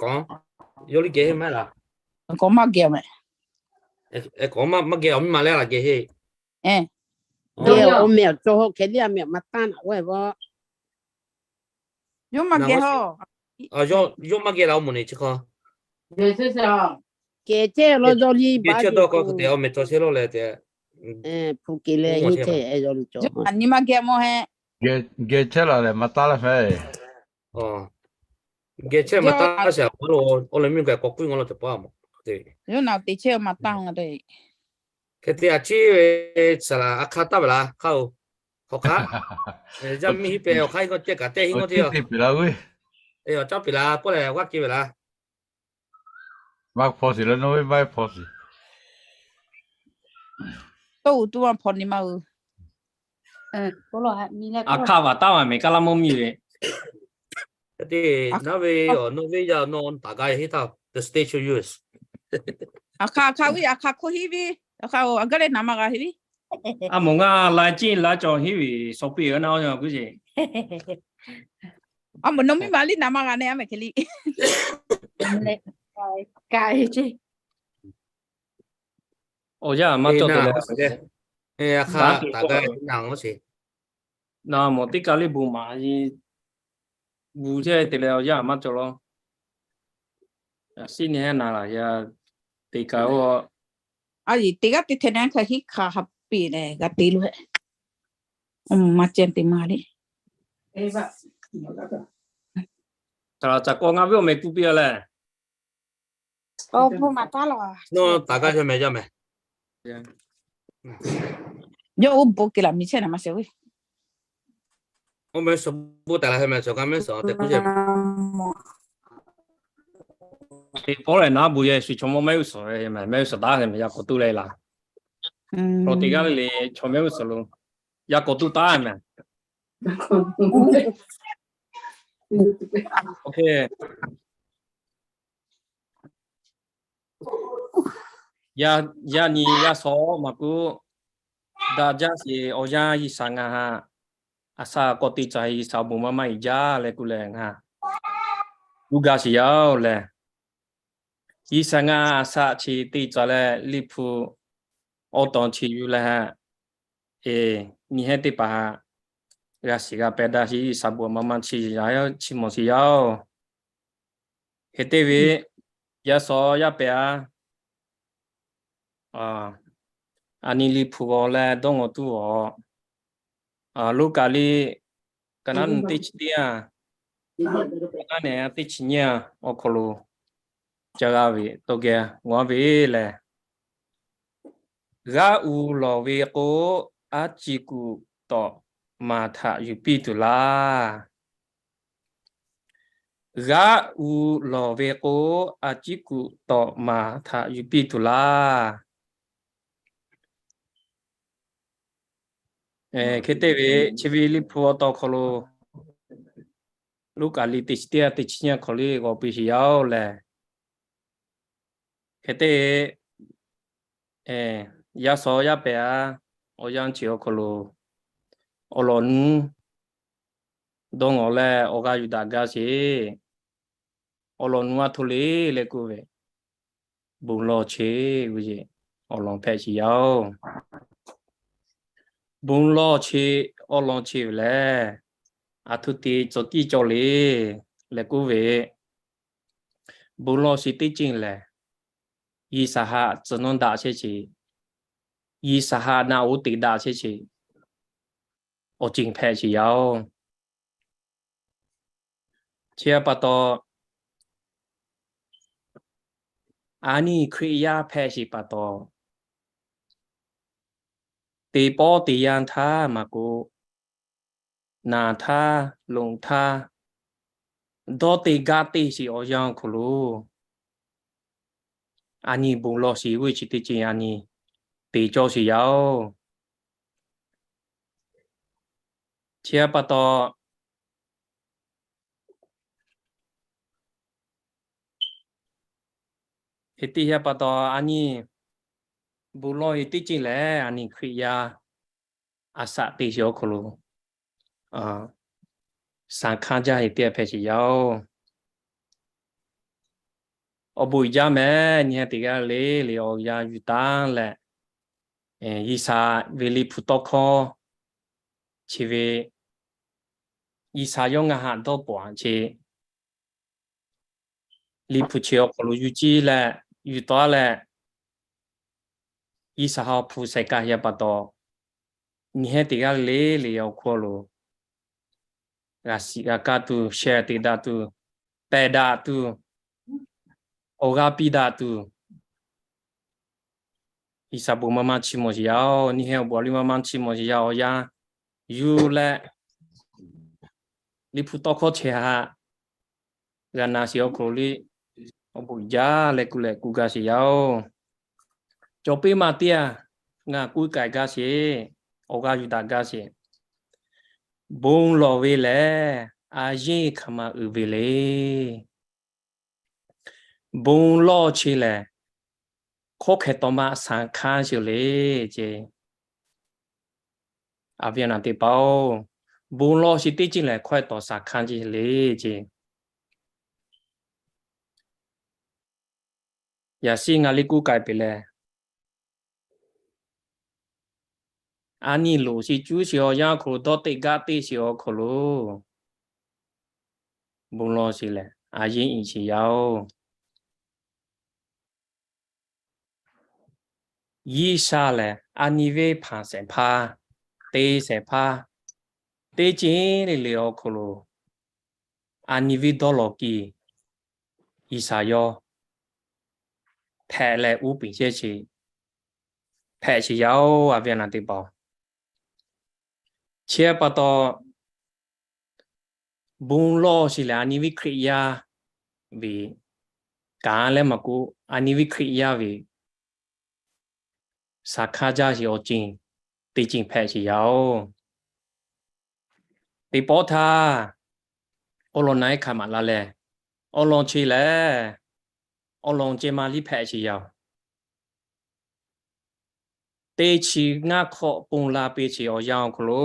K'awꞈ, yawˇ liˇ geh heˆ maˇ laˬ. K'awꞈ maˇ geh meh. K'awꞈ maˇ geh awˬ miˇ ma leh laˬ geh heˆ. Geh awˬ meh awˬ cawˬ hk'e liˇ a meh maˇ taˇ naꞈ g'a ve. Yawˇ maˇ geh ha. Yawˇ maˇ geh la awˬ moˍ neˬ chi hk'aw. Geh chehˇ law dawˇ liˇ baˆ te awˬ meh cawˬ chehˇ law leh te. Hpu ke leh nyi te yaw lu cawˬ. Nyi maˇ geh mawˇ heˆ. Geh chehˇ la leh maˇ taˇ laˇ hpehꞈ. Geh chehˇ maˇ taˇ sheˍ, awˬ hk'aw lo awˬ leh miˇ gaˬ k'awꞈ k'oˆ ve ngaw law teꞈ paˍ mawˬ. Yawˇ naˬ teꞈ chehˇ maˇ taˇ ngaˬ te. Hk'e te a ciˉ ve saˍ laˍ a hk'aˇ taˍ ve laˇ hk'aˇ-oˬ. Hk'aw hk'aˇ, yaˇ miˇ hiˉ pehˍ awˬ hk'aˇ hiˉ k'awˇ ceh kaꞈ tehˇ hiˉ ngaw te yoˬ. Awˬ caˉ piˍ laˇ, pawˇ lehˬ g'aˇ ke ve laˇ. Maˇ hpaw shiˍ leh nawˬ ve maˇ hpaw shiˍ. Tawˇ uˬ tuˇ maˇ hpaw ni maˇ uiˍ. A hk'aˇ vaꞈ taˉ maˇ meh kaˇ laˇ mawˇ miˇ ve. Te, nawˬ ve, nawˬ ve yaˇ nawˬ taˍ gaˇ heˆ htaˇ the stage is yours. A hk'aˇ, a hk'aˇ ve, a hk'aˇ hk'oˆ hiˉ ve, a hk'aˇ a gaˇ leh naˍ maˇ g'a heˆ ve. A mawˬ ngaˇ la ciˉ la cawˬ hiˉ ve sawꞈ piˇ g'a na awˬ yanˇ kuˉ ce. A mawˬ nawˬ miˇ ma liˇ naˍ maˇ g'a ne a meh hk'e liˇ. Awˬ yanˇ maˇ cawˬ te leh, a hk'aˇ taˍ gaˇ na awˬ sheˍ. Na mawˬ teˇ kaˬ liˇ bon maˍ, bon chehˇ te leh awˬ yanˇ maˇ cawˬ law. Siˉ neˇ hehˉ na laˬ yaˇ teˇ kaˬ oˬ. A yeˬ teˇ g'aˇ teˇ htehꞈ na hk'aˬ hiˉ hk'aˬ ha piˇ leh g'a te lo hehˆ. Maˇ ceh te maˇ le. Ca laˬ ca k'awꞈ ngaˇ ve awˬ meh kuˇ piˇ a leh. Nawˬ taˍ gaˇ chehˇ meh yaˇ meh. Yawˇ oˇ bon ke laˬ miˬ chehˇ na maˇ sheˍ ve. Oˇ meh suhˍ bon taˍ la heh meh suhˍ g'a meh suhˍ te kuˇ chehˇ. Teˇ pawˆ lehˬ naˉ bon yehˬ shu chaw mawˇ mehˆ g'uˇ suhˍ ve meh, mehˆ g'uˇ suhˍ taˉ meh yaˇ k'awꞈ tuˉ leh laˬ. Chaw teˇ g'aˇ le le chaw mehˆ g'uˇ suhˍ lo yaˇ k'awꞈ tuˉ taˉ meh. Yaˇ nyi yaˇ suh maˇ kuˉ, daꞈ jaˇ sheˍ awˬ yanˇ G'uiˬsha ngaˬ haꞈ a shaꞈ k'awꞈ te tcuh G'uiˬsha bon maˇ maˇ iˍ jaˇ leh kuˬ leh ngaˬ tuˉ gaˇ sheˍ yaˇ-oˬ leh, G'uiˬsha ngaˬ a shaꞈ chi te tcuh leh Liꞈ hpu awˬ tawn chi yuˬ leh, nyi hehˉ teˇ hpaˍ g'a shiˍ g'a pehˍ daꞈ sheˍ G'uiˬsha bon maˇ maˇ chi mawˬ sheˍ yaˇ-oˬ. Hk'e te ve, yaˇ suh yaˇ pehˍ a, a nyi Liꞈ hpu g'aw leh dawˇ ngawˬ tuˬ awˬ, Luˉkaꞈ liꞈ ka naˉ nyi teˇ chi teˇ yanˇ, ka naˉ nyi teˇ chi nyiˇ yanˇ awˬ hk'aw lo ca g'a ve tawˇ geh g'aw ve lehˬ, g'aˇ uiˍ lawˬ ve k'o, a ciˉ kuꞈ tawꞈ maˍ htaꞈ yuˬ piˇ tuˬ laˇ. G'aˇ uiˍ lawˬ ve k'o, a ciˉ kuꞈ tawꞈ maˍ htaꞈ yuˬ piˇ tuˬ laˇ. Hk'e te ve, chi ve Liꞈ hpu awˬ tawn hk'aw lo Luˉkaꞈ liꞈ teˇ chi teˇ yanˇ teˇ chi nyiˇ hk'aw liˇ g'aw piˇ sheˍ yaˇ-oˬ lehˬ, hk'e te yaˇ suh yaˇ pehˍ a, awˬ yanˇ chi awˬ hk'aw lo awˬ lawn nuˇ dawˇ ngawˬ leh awˬ g'aˇ yuˬ daꞈ gaˇ sheˍ. Awˬ lawn nuˇ a htoꞈ le leh k'oˆ ve, bon lawˇ chi ve awˬ lawn hpehꞈ sheˍ yaˇ-oˬ. Bon lawˇ chi awˬ lawn chi ve lehˬ, a htoꞈ te cawˬ tiˉ cawˬ le leh k'oˆ ve, bon lawˇ chi teˇ ceuˬ lehˬ, G'uiˬsha haꞈ tcuh nawˉ daꞈ chehˇ sheˍ, G'uiˬsha haꞈ naꞈ uˉ te daꞈ chehˇ sheˍ, awˬ ceuˬ hpehꞈ sheˍ yaˇ-oˬ. Chi pa taw, a nyi Hkriꞈ yaˇ hpehꞈ sheˍ pa taw, teˇ pawˆ teˇ yanˇ htaˇ maˇ k'oˆ, naˍ htaˇ lonˍ htaˇ, dawˇ te gaˇ te sheˍ awˬ yanˇ awˬ hk'aw lo, a nyi bon lawˇ sheˍ ve chi teˇ ceuˬ a nyi te cawˇ sheˍ yaˇ-oˬ. Chi pa taw, hk'e te pa taw a nyi bon lawˇ ve teˇ ceuˬ lehˬ, a nyi Hkriꞈ yaˇ a shaꞈ te sheˍ awˬ hk'aw lo, shaˍ hkanˇ jaˇ ve teˇ g'aˇ hpehꞈ sheˍ yaˇ-oˬ. awˬ bon uiˍ jaˇ mehˍ. Nyi heh teˇ g'aˇ le le awˬ yanˇ yuˬ taˉ leh, G'uiˬsha ve liꞈ hpu tawˇ hkawˇ chi ve G'uiˬsha yawˇ ngaˬ haꞈ dawˇ pawˍ chi liꞈ hpu chi awˬ hk'aw lo yuˬ ciˇ leh yuˬ taˉ leh, G'uiˬsha ha hpu shaiˍ kaˇ heˆ pa taw, nyi heh teˇ g'aˇ le le awˬ hk'aw lo g'a shiˍ g'a kaˇ tuˬ, share te daꞈ tuˬ, pehˬ daꞈ tuˬ, awˬ g'aˇ piˇ daꞈ tuˬ, G'uiˬsha bon maˇ maˇ chiˇ mvuh sheˍ yaˇ oˬ. Nyi heh awˬ bon a liˇ maˇ maˇ chiˇ mvuh sheˍ yaˇ. Awˬ yanˇ yuˬ leh liꞈ hpu tawˇ hkawˇ chehˇ haꞈ g'a na sheˍ awˬ hk'aw lo liˇ awˬ bon jaˇ leh kuˬ leh kuˬ gaˇ sheˍ yaˇ oˬ. Cawˬ piˇ maˇ teˇ aꞈ ngaˬ kuˇ k'ai gaˇ sheˍ. Awˬ g'aˇ yuˬ daꞈ gaˇ sheˍ. Bon lawˬ ve lehˬ, a yeˇ hk'aˬ ma uiˍ ve le. Bon lawˬ chi lehˬ, hkawˇ hkeh tawꞈ ma shaˍ hkanˇ sheˍ le ce. A viˉ a nyi teˇ hpaˍ-oˬ, bon lawˬ chi teˇ ceuˬ lehˬ hkawˇ hkeh tawꞈ shaˍ hkanˇ ce le ce. Yaꞈ shiˉ ngaˬ liˇ kuˇ k'ai peuˬ leh, a nyi loˍ shiˍ cuˉ shiˍ awˬ yanˇ hk'aw lo dawˇ teˇ gaˇ teˇ shiˍ awˬ hk'aw lo bon lawˬ shiˍ lehˬ, a yeˇ iˍ shiˍ yaˇ oˬ. G'uiˬsha lehˬ, a nyi venˇ hpanˍ shehˍ hpaˇ, te shehˍ hpaˇ, teˇ ceuˬ le le awˬ hk'aw lo a nyi venˇ dawˇ lawˬ kiˇ G'uiˬsha yawˇ hpehꞈ leh uˉ peunˍ chehˇ sheˍ, hpehꞈ sheˍ yaˇ oˬ. A viˉ a nyi teˇ hpaˍ-oˬ, chi pa taw bon lawˬ shiˍ lehˬ, a nyi venˇ Hkriꞈ yaˇ ve kanˉ leh maˇ k'oˆ, a nyi venˇ Hkriꞈ yaˇ ve shaˍ hkanˇ jaˇ sheˍ awˬ ceuˬ teˇ ceuˬ hpehꞈ sheˍ yaˇ oˬ. Teˇ pawˆ htaˇ awˬ lawn na eˉ hkanˍ maˍ la leh, awˬ lawn chi lehˬ, awˬ lawn ceh ma liˇ hpehꞈ sheˍ yaˇ oˬ. Teˇ chi ngaˇ hk'awꞈ ponˬ la piˇ sheˍ awˬ yanˇ awˬ hk'aw lo,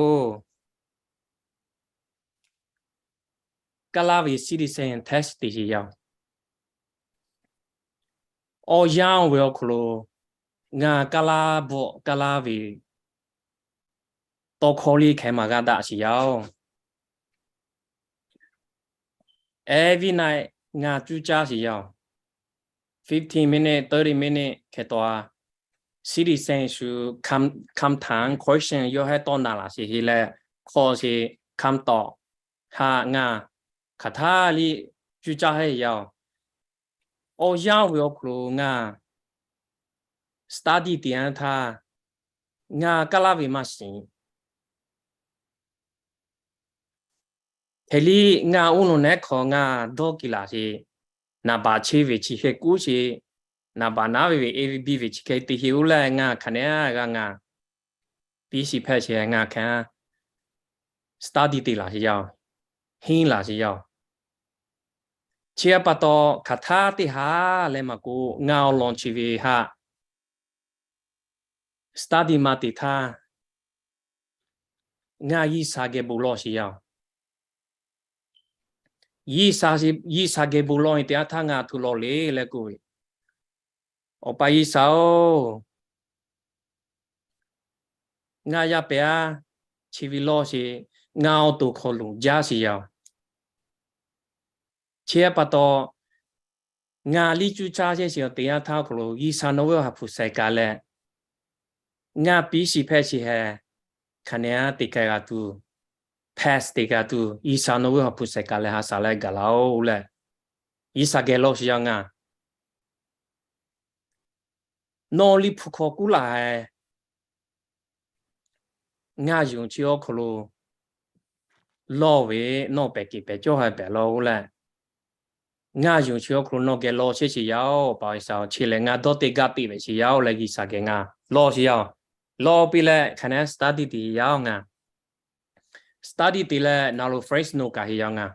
Kaˇlaˇ ve citizen test te sheˍ yaˇ oˬ. Awˬ yanˇ oˬ ve awˬ hk'aw lo ngaˬ Kaˇlaˇ bvuhꞈ Kaˇlaˇ ve tawˇ hkawˇ liˇ hkeh maˇ g'a daꞈ sheˍ yaˇ oˬ. Every night ngaˬ cuˇ caˇ sheˍ yaˇ oˬ. Fifteen minute, thirty minute hkeh tawꞈ a, citizen shu come, come time question yawˇ heh tawˇ naˍ laˬ sheˍ heˆ leh, hk'aw sheˍ come tawꞈ haꞈ ngaˬ hk'aˬ htaˇ liˇ cuˇ caˇ heˆ yaˇ oˬ. Awˬ yanˇ oˬ ve awˬ hk'aw lo ngaˬ study te yanˇ htaˇ, ngaˬ Kaˇlaˇ ve maˇ shiˍ. Hk'e liˇ ngaˬ uˉ nawˬ nehˉ hk'aw ngaˬ dawˇ kiˬ laˬ sheˍ. Naˍ baꞈ chehˇ ve chi hk'e kuˉ sheˍ, naˍ baꞈ naˉ ve ve A ve B ve chi hk'e te heˆ oˬ leh ngaˬ hk'aˬ nehˉ g'a ngaˬ piˇ shiˍ hpehꞈ sheˍ ngaˬ hk'aˬ study te laˬ sheˍ yaˇ oˬ, henˇ laˬ sheˍ yaˇ oˬ. Chi pa taw hk'aˬ htaˇ teˇ haˉ leh maˇ k'oˆ, ngaˬ awˬ lawn chi ve haꞈ study maˇ te htaˇ, ngaˬ G'uiˬsha geh bon lawˬ sheˍ yaˇ oˬ. G'uiˬsha, G'uiˬsha geh bon lawˬ ve teˇ yanˇ htaˇ ngaˬ htoꞈ lawˬ le leh k'oˆ ve, Awˬ pa G'uiˬsha oˬ, ngaˬ yaˇ pehꞈ aˉ chi ve lawˬ sheˍ, ngaˬ awˬ to hk'aw loˬ jaˇ sheˍ yaˇ oˬ. Chi pa taw, ngaˬ liˇ cuˇ caˇ chehˇ sheˍ awˬ teˇ yanˇ htaˇ awˬ hk'aw lo G'uiˬsha nawˬ ve awˬ ha hpu shaiˍ kaꞈ leh, ngaˬ piˇ shiˍ hpehꞈ sheˍ heh, hk'aˬ nehˉ te k'ai g'a tuˬ, pass te g'a tuˬ, G'uiˬsha nawˬ ve awˬ ha hpu shaiˍ kaꞈ leh ha shaˍ leh gaˬ laˇ oˬ leh, G'uiˬsha geh lawˬ sheˍ yaˇ ngaˬ. Nawˬ liˇ hpu hk'aw kuˉ laˬ heh, ngaˬ yonˍ chi awˬ hk'aw lo lawˬ ve, nawˬ pehˬ keꞈ pehˬ cawˇ heh pehˬ laˇ oˬ leh, ngaˬ yonˍ chi awˬ hk'aw lo nawˬ geh lawˬ chehˇ sheˍ yaˇ oˬ. Awˬ pa G'uiˬsha oˬ, chi lehˬ ngaˬ dawˇ te gaˇ te ve sheˍ yaˇ oˬ leh G'uiˬsha geh ngaˬ lawˬ sheˍ yaˇ oˬ. Lawˬ piˇ leh hk'aˬ nehˉ study te yaˇ oˬ ngaˬ. Study te leh naˬ lo Fresno kaꞈ heˆ yaˇ ngaˬ.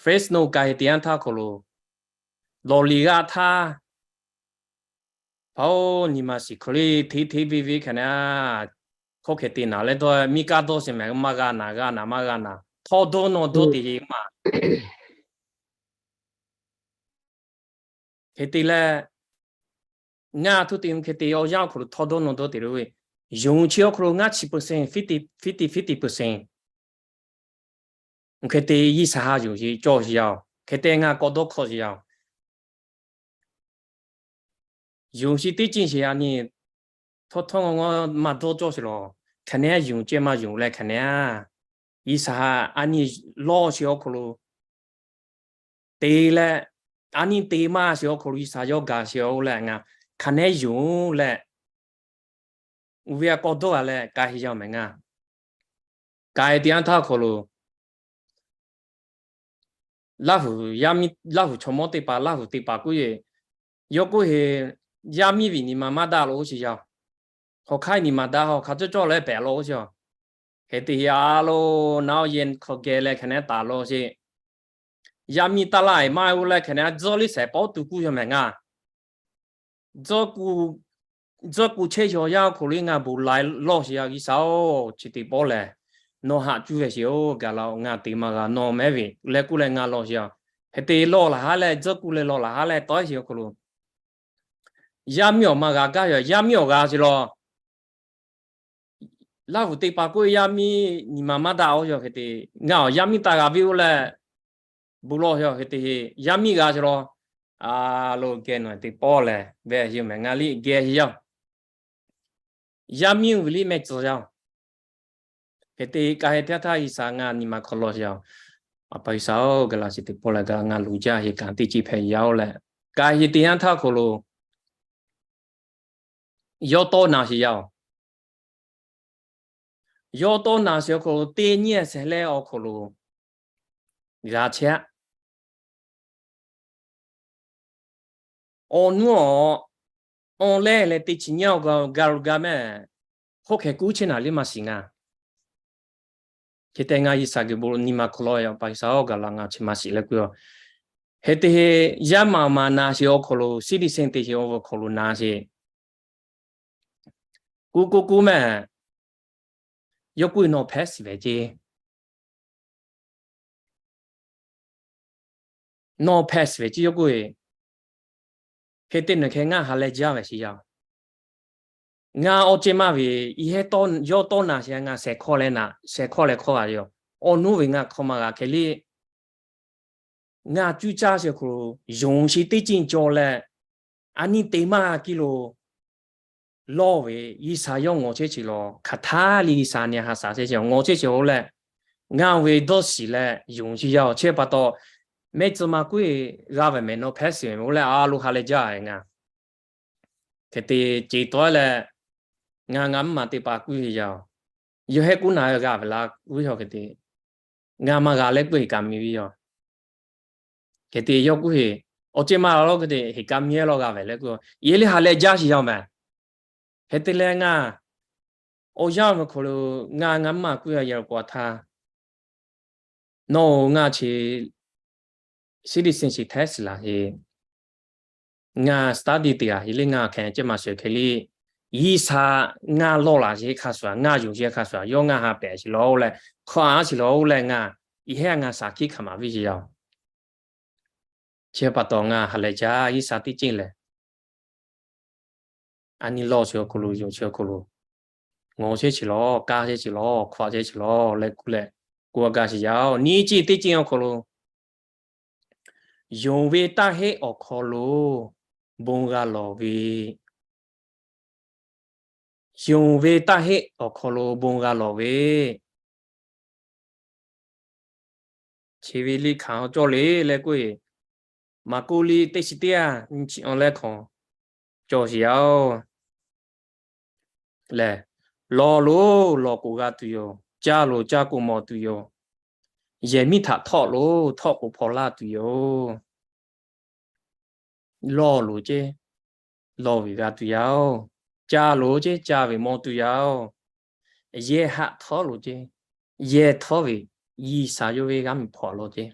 Fresno kaꞈ heˆ teˇ yanˇ htaˇ hk'aw lo lawˬ liꞈ g'aˇ htaˇ, hpaˍ-oˬ, nyi ma shiˍ hkawˇ liˇ hteˇ hteˇ ve ve hk'aˬ nehˉ hkawˇ hkeh te naˍ leh dawˇ miˇ kaˇ dawˇ sheˍ mehˍ maˇ g'a naˍ, g'a naˍ maˇ g'a naˍ, htawˇ dawˇ nawˬ dawˇ te yeˬ maˬ Hk'e te leh, ngaˬ htu te hk'e te awˬ yanˇ awˬ hk'aw lo htawˇ dawˇ nawˇ dawˇ te lo ve, yonˍ chi awˬ hk'aw lo ngaˇ chi percent, fifty, fifty, fifty percent. Hk'e te G'uiˬsha ha yonˍ sheˍ cawˬ sheˍ yaˇ-oˬ. Hk'e te ngaˬ k'awꞈ dawˇ hk'awꞈ sheˍ yaˇ-oˬ. Yonˍ chi teˇ ceuˬ sheˍ a nyi, htawˇ htawˇ ngaˬ maˇ dawˇ cawˇ sheˍ lawˬ. Hk'aˬ nehˉ yonˍ ceh maˇ yonˍ leh hk'aˬ nehˉ, G'uiˬsha a nyi lawˇ sheˍ awˬ hk'aw lo te leh, a nyi te maˇ sheˍ awˬ hk'aw lo G'uiˬsha yawˇ gaˬ sheˍ-oˬ leh ngaˬ hk'aˬ nehˉ yonˍ leh, uˇ ve a k'awꞈ dawˇ g'a leh k'ai sheˍ yaˇ-oˬ mehˍ ngaˇ. K'ai te yanˇ htaˇ awˬ hk'aw lo Laˇ huˍ, Laˇ huˍ chaw mawˇ teˇ hpaˍ, Laˇ huˍ teˇ hpaˍ k'oˆ ve, yawˇ k'oˆ ve, yaˇ miˇ ve nyi ma maˇ daꞈ lo sheˍ yaˇ-oˬ. Hk'aˬ hk'aˇ nyi ma daꞈ, hk'aˬ cawˇ cawˇ leh pehꞈ lo sheˍ-oˬ. Hk'e te yaˇ lo, naˆ oˇ yehˬ hk'aw geh leh hk'aˬ nehˉ taˍ lo sheˍ. Yaˇ miˇ taˇ laˇ-e maˇ-oˬ leh hk'aˬ nehˉ tzuhˇ liˇ shehˍ pawˆ tuˬ kuˇ yaˇ mehˍ ngaˇ. Tzuhˇ kuˬ chehˇ yaw yaˇ awˬ hk'aw lo ngaˬ bon laiˉ lawˇ sheˍ yaˇ G'uiˬsha-oˬ, chi teˇ pawˆ lehˬ, nawˬ haꞈ cuˇ ve sheˍ-oˬ, gaˬ la-oˬ, ngaˬ te maˇ g'a nawˬ mehˉ ve leh k'oˆ leh ngaˬ lawˇ sheˍ yaˇ. Hk'e te lawˇ laˬ haˉ leh, tzuhˇ kuˬ leh lawˇ laˬ haˉ leh tawˆ sheˍ awˬ hk'aw lo, yaˇ miˇ awˬ ma g'a gaˇ yaˇ, yaˇ miˇ awˬ g'a sheˍ lawˬ. Laˇ huˍ teˇ hpaˍ k'oˆ ve yaˇ miˇ nyi ma maˇ daꞈ-oˬ yaˇ hk'e te, ngaˬ awˬ yaˇ miˇ taˇ g'a ve-oˬ leh, bon lawˇ yaˇ hk'e te, yaˇ miˇ g'a sheˍ lawˬ. A lo geh nawˬ teˇ pawˆ lehˬ ve yaˇ mehˍ ngaˇ liˇ geh sheˍ yaˇ. Yaˇ miˇ uˇ ve liˇ mehˆ tcuh yaˇ. Hk'e te k'ai te htaˇ G'uiˬsha ngaˬ nyi ma hk'aw lawˇ sheˍ yaˇ. A pa G'uiˬsha-oˬ, gaˬ la sheˍ teˇ pawˆ leh gaˬ ngaˬ luˬ jaˇ sheˍ kaꞈ teˇ ceuˬ hpehꞈ yaˇ-oˬ leh, k'ai te yanˇ htaˇ awˬ hk'aw lo yawˇ tawˇ na sheˍ yaˇ-oˬ. Yawˇ tawˇ na sheˍ awˬ hk'aw lo teˇ nyi shehˍ leh awˬ hk'aw lo g'a chehˇ-aˆ. Awˬ nuˉ awˬ, awˬ lehˬ leh teˇ chi nyi awˬ ga lo ga mehˍ, hk'oˆ hk'e kuˉ chehˇ naˍ liˇ maˇ shiˍ ngaˇ. Hk'e te ngaˬ G'uiˬsha geh bon nyi ma hk'aw lawˇ yaˇ pa G'uiˬsha-oˬ, gaˬ la ngaˬ chi maˇ shiˍ leh k'oˆ-oˬ. Hk'e te yaˇ maˍ maˍ na sheˍ awˬ hk'aw lo, C D C te sheˍ awˬ hk'aw lo na sheˍ. Kuˉ kuˉ kuˉ mehˍ, yawˇ k'oˆ ve nawˬ hpehꞈ shiˍ ve ceˇ. Nawˬ hpehꞈ shiˍ ve ceˇ yawˇ k'oˆ ve. Hk'e te nawˬ hk'e ngaˬ ha leh jaˇ ve sheˍ yaˇ. Ngaˬ awˬ ceuˬ maˇ ve, i heh yawˇ tawˇ na sheˍ ngaˬ shehˍ hkawˇ leh na, shehˍ hkawˇ leh hkawˇ g'a yoˬ. Awˬ nuˉ ve ngaˬ hk'aw maˇ g'a hk'e liˇ. Ngaˬ cuˇ caˇ sheˍ hk'aw lo yonˍ sheˍ teˇ ceuˬ cawˬ leh, a nyi te maˇ kiˇ lo lawˇ ve, G'uiˬsha yawˇ ngawˬ chehˇ sheˍ lawˬ. Hk'aˬ htaˇ liˇ G'uiˬsha nyi ha shaˍ chehˇ sheˍ, ngawˬ chehˇ sheˍ-oˬ leh, ngaˬ ve dawˇ shiˍ leh yonˍ sheˍ yaˇ-oˬ. Chi pa taw, mehˆ tcuh ma k'oˆ-e g'a ve mehˍ nawˬ hpehꞈ shiˍ ve mehˍ-oˬ leh a lo ha leh jaˇ ve ngaˬ. Hk'e te ceˬ tawˆ leh, ngaˬ ngaˬ mvuhˇ maˬ teˇ hpaˍ k'oˆ ve yaˇ-oˬ, yawˇ hehˆ k'oˆ na g'a ve la k'oˆ ve hk'e te, ngaˬ maˇ g'a leh k'oˆ heˍ kaꞈ miˬ ve yoˬ. Hk'e te yawˇ k'oˆ heˍ, awˬ ceuˬ maˇ la lawˬ hk'e te heˍ kaꞈ miˬ-e lawˬ g'a ve leh k'oˆ, yehˬ liˇ ha leh jaˇ sheˍ yaˇ mehˍ. Hk'e te leh ngaˬ awˬ yanˇ ve hk'aw lo ngaˬ ngaˬ mvuhˇ maˬ k'oˆ ve yaˇ-oˬ k'o a htaˇ, nawˬ-oˬ ngaˬ chi citizenship test laˬ heˍ, ngaˬ study te g'a heˍ liˇ ngaˬ hk'e ceh maˇ sheuˍ hk'e liˇ, G'uiˬsha ngaˬ lawˬ laˬ sheˍ hk'a shuˍ, ngaˬ yonˍ sheˍ hk'a shuˍ, yawˇ ngaˬ ha pehꞈ sheˍ lawˬ-oˬ leh, hk'aw a sheˍ lawˬ-oˬ leh ngaˬ i hehˉ ngaˬ shaˍ hkiˆ hkanˍ maˍ viˇ sheˍ yaˇ-oˬ. Chi pa taw ngaˬ ha leh jaˇ G'uiˬsha teˇ ceuˬ lehˬ, a nyi lawˬ sheˍ awˬ hk'aw lo, yonˍ sheˍ awˬ hk'aw lo, ngawˬ chehˇ sheˍ lawˬ, kaˇ chehˇ sheˍ lawˬ, hk'aw chehˇ sheˍ lawˬ leh k'oˆ leh, k'oˆ g'a sheˍ yaˇ-oˬ. Nyiˇ ceuˬ teˇ ceuˬ awˬ hk'aw lo, yonˍ ve taˇ heˆ awˬ hk'aw lo bon g'a lawˬ ve, yonˍ ve taˇ heˆ awˬ hk'aw lo bon g'a lawˬ ve, chi ve liˇ hkanˍ cawˇ le leh k'oˆ-e, Maˍkuˆ liˇ teˇ chi teˇ yanˇ nyi chi awˬ leh hk'aw cawˬ sheˍ yaˇ-oˬ. Lehˬ, lawˬ loˬ lawˬ k'o g'a tuˬ yoˬ. Caˇ loˬ caˇ k'o mawˬ tuˬ yoˬ. Yehˬ miˇ htaꞈ htawˆ loˬ htawˆ k'o hpaw laˇ tuˬ yoˬ. Lawˬ loˬ ceˇ, lawˬ ve g'a tuˬ yaˇ-oˬ. Caˇ loˬ ceˇ, caˇ ve mawˬ tuˬ yaˇ-oˬ. Yehˬ haꞈ htawˆ loˬ ceˇ, yehˬ htawˆ ve G'uiˬsha yawˇ ve g'aˇ miˬ hpaw law ceˇ.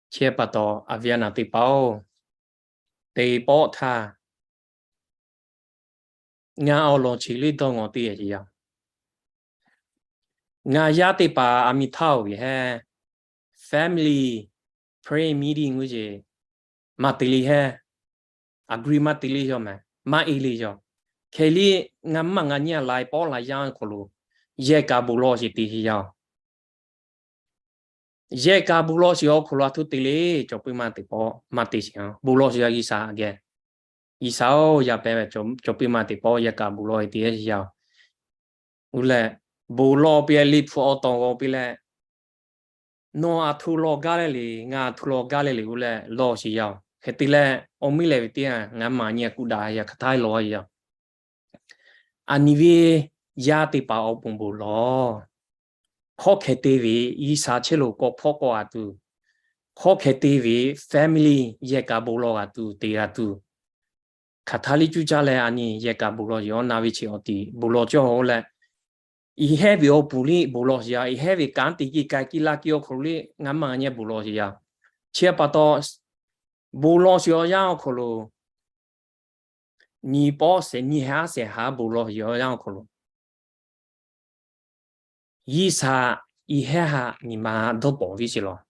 Chi pa taw, a viˉ a nyi teˇ hpaˍ-oˬ, teˇ pawˆ htaˇ ngaˬ awˬ lawn chi liˇ dawˇ ngawˬ teˇ yanˇ, ngaˬ yaˇ teˇ hpaˍ a miˬ htaˇ-oˬ ve hehˉ, family prayer meeting g'uˇ ce maˇ te le hehˉ, agree maˇ te le yaˇ mehˍ, maˇ e le yaˇ. Hk'e liˇ ngaˬ maˇ ngaˬ nyi a laiˬ pawˆ laiˬ yaˇ awˬ hk'aw lo yehˬ kaꞈ bon lawˬ sheˍ te sheˍ yaˇ. Yehˬ kaꞈ bon lawˬ sheˍ awˬ hk'aw lo a htoꞈ te le, cawˬ puiˉ maˇ te pawˆ maˇ te sheˍ, bon lawˬ sheˍ yaˇ G'uiˬsha geh. G'uiˬsha-oˬ, yaˇ pehˍ ve cawˬ puiˉ maˇ te pawˆ yehˬ kaꞈ bon lawˬ te sheˍ yaˇ. G'uˇ leh bon lawˬ piˇ leh liꞈ hpu awˬ tawˍ g'aw piˇ leh, nawˬ a htoꞈ lawˬ gaˇ leh le, ngaˬ a htoꞈ lawˬ gaˇ leh le g'uˇ leh lawˬ sheˍ yaˇ. Hk'e te leh awˬ miˇ leh ve teˇ yanˇ ngaˬ maˇ nyi a kuˇ daꞈ yaˇ hk'aˬ htaˇ lawˬ yaˇ. A nyi ve yaˇ teˇ hpaˍ awˬ pon bon lawˬ. Hk'aw hk'e te ve G'uiˬsha chehˇ lo k'awꞈ hpawˇ k'awꞈ g'a tuˬ, hk'aw hk'e te ve family yehˬ kaꞈ bon lawˬ g'a tuˬ te g'a tuˬ, hk'aˬ htaˇ liˇ cuˇ caˇ leh a nyi yehˬ kaꞈ bon lawˬ sheˍ, awˬ na ve chi awˬ tiˍ bon lawˬ cawˇ-oˬ leh, iˉ hehˉ ve awˬ pon liˇ bon lawˬ sheˍ yaˇ, iˉ hehˉ ve kanˉ te kiˇ k'ai kiˇ laˇ kiˇ awˬ hk'aw lo liˇ ngaˬ maˇ nyi bon lawˬ sheˍ yaˇ. Chi pa taw bon lawˬ sheˍ yaˇ awˬ hk'aw lo nyi pawˆ shehˍ nyi haˉ shehˍ haˉ bon lawˬ sheˍ yaˇ awˬ hk'aw lo G'uiˬsha iˉ hehˉ haꞈ nyi ma dawˇ pawˍ viˉ sheˍ lawˬ.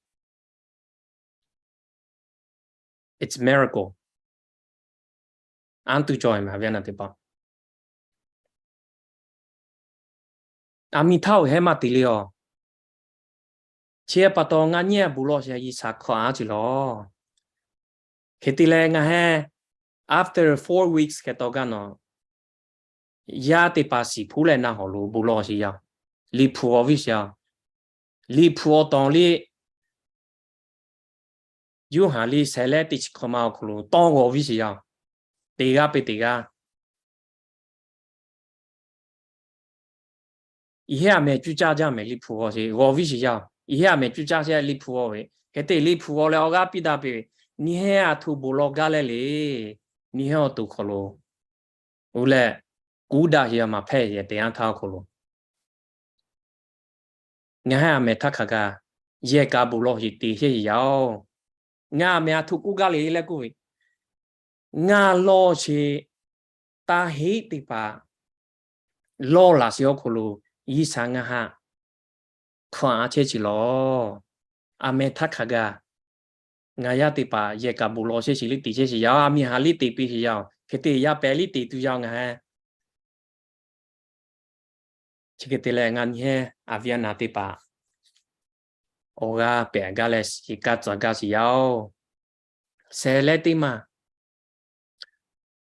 It's miracle. Anˉ tuˬ cawˬ ve maˇ ve a naˬ teˇ hpaˍ, aˬ miˍ htaˇ oˬ hehˉ maˇ te le awˬ. Chi pa taw ngaˬ nyi a bon lawˬ sheˍ yaˇ G'uiˬsha hkawˇ aˉ ce lawˬ. Hk'e te leh ngaˬ hehˉ after four weeks hk'e taw gaˇ nawˬ, yaˇ teˇ hpaˍ shiˍ hpuˉ leh na hawˬ lo bon lawˬ sheˍ yaˇ. Liꞈ hpu g'aw viˉ sheˍ yaˇ. Liꞈ hpu awˬ tawˍ liˇ Yoˇhanˬ liˇ shehˍ leh teˇ chi hk'awꞈ ma awˬ hk'aw lo tawˇ g'aw viˉ sheˍ yaˇ. Teˇ g'aˇ peuˬ teˇ g'aˇ iˉ hehˉ a mehˍ cuˇ caˇ jaˇ mehˍ liꞈ hpu g'aw sheˍ g'aw viˉ sheˍ yaˇ. Iˉ hehˉ a mehˍ cuˇ caˇ sheˍ liꞈ hpu g'aw ve, hk'e te liꞈ hpu g'aw leh awˬ g'aˇ piˇ daꞈ piˇ ve, nyi hehˉ a htoꞈ bon lawˬ gaˇ leh le, nyi hehˉ awˬ to hk'aw lo g'uˇ leh kuˉ daꞈ sheˍ yaˇ maˍ hpehꞈ yehˬ teˇ yanˇ htaˇ awˬ hk'aw lo ngaˬ hehˉ a mehˍ htaˇ hk'aˬ kaꞈ yehˬ kaꞈ bon lawˬ sheˍ te sheˍ yaˇ-oˬ. Ngaˬ a mehˍ a htoꞈ k'oˆ gaˇ le leh k'oˆ ve, ngaˬ lawˬ sheˍ taˇ heˆ teˇ hpaˍ lawˬ laˬ sheˍ awˬ hk'aw lo G'uiˬsha ngaˬ htaꞈ hkaw anˬ chehˇ sheˍ lawˬ. A mehˍ htaˇ hk'aˬ kaꞈ ngaˬ yaˇ teˇ hpaˍ yehˬ kaꞈ bon lawˬ chehˇ sheˍ liˇ te chehˇ sheˍ yaˇ. A miˍ haˍ liˇ te piˇ sheˍ yaˇ. Hk'e te yaˇ pehˍ liˇ te tuˬ yaˇ ngaˬ hehˉ. Chi hk'e te leh ngaˬ nyi hehˉ a viˉ a naˍ teˇ hpaˍ awˬ g'aˇ pehꞈ gaˇ leh shiˍ kaˇ tcuh gaˇ sheˍ yaˇ-oˬ. Shehˍ leh teˇ maˬ,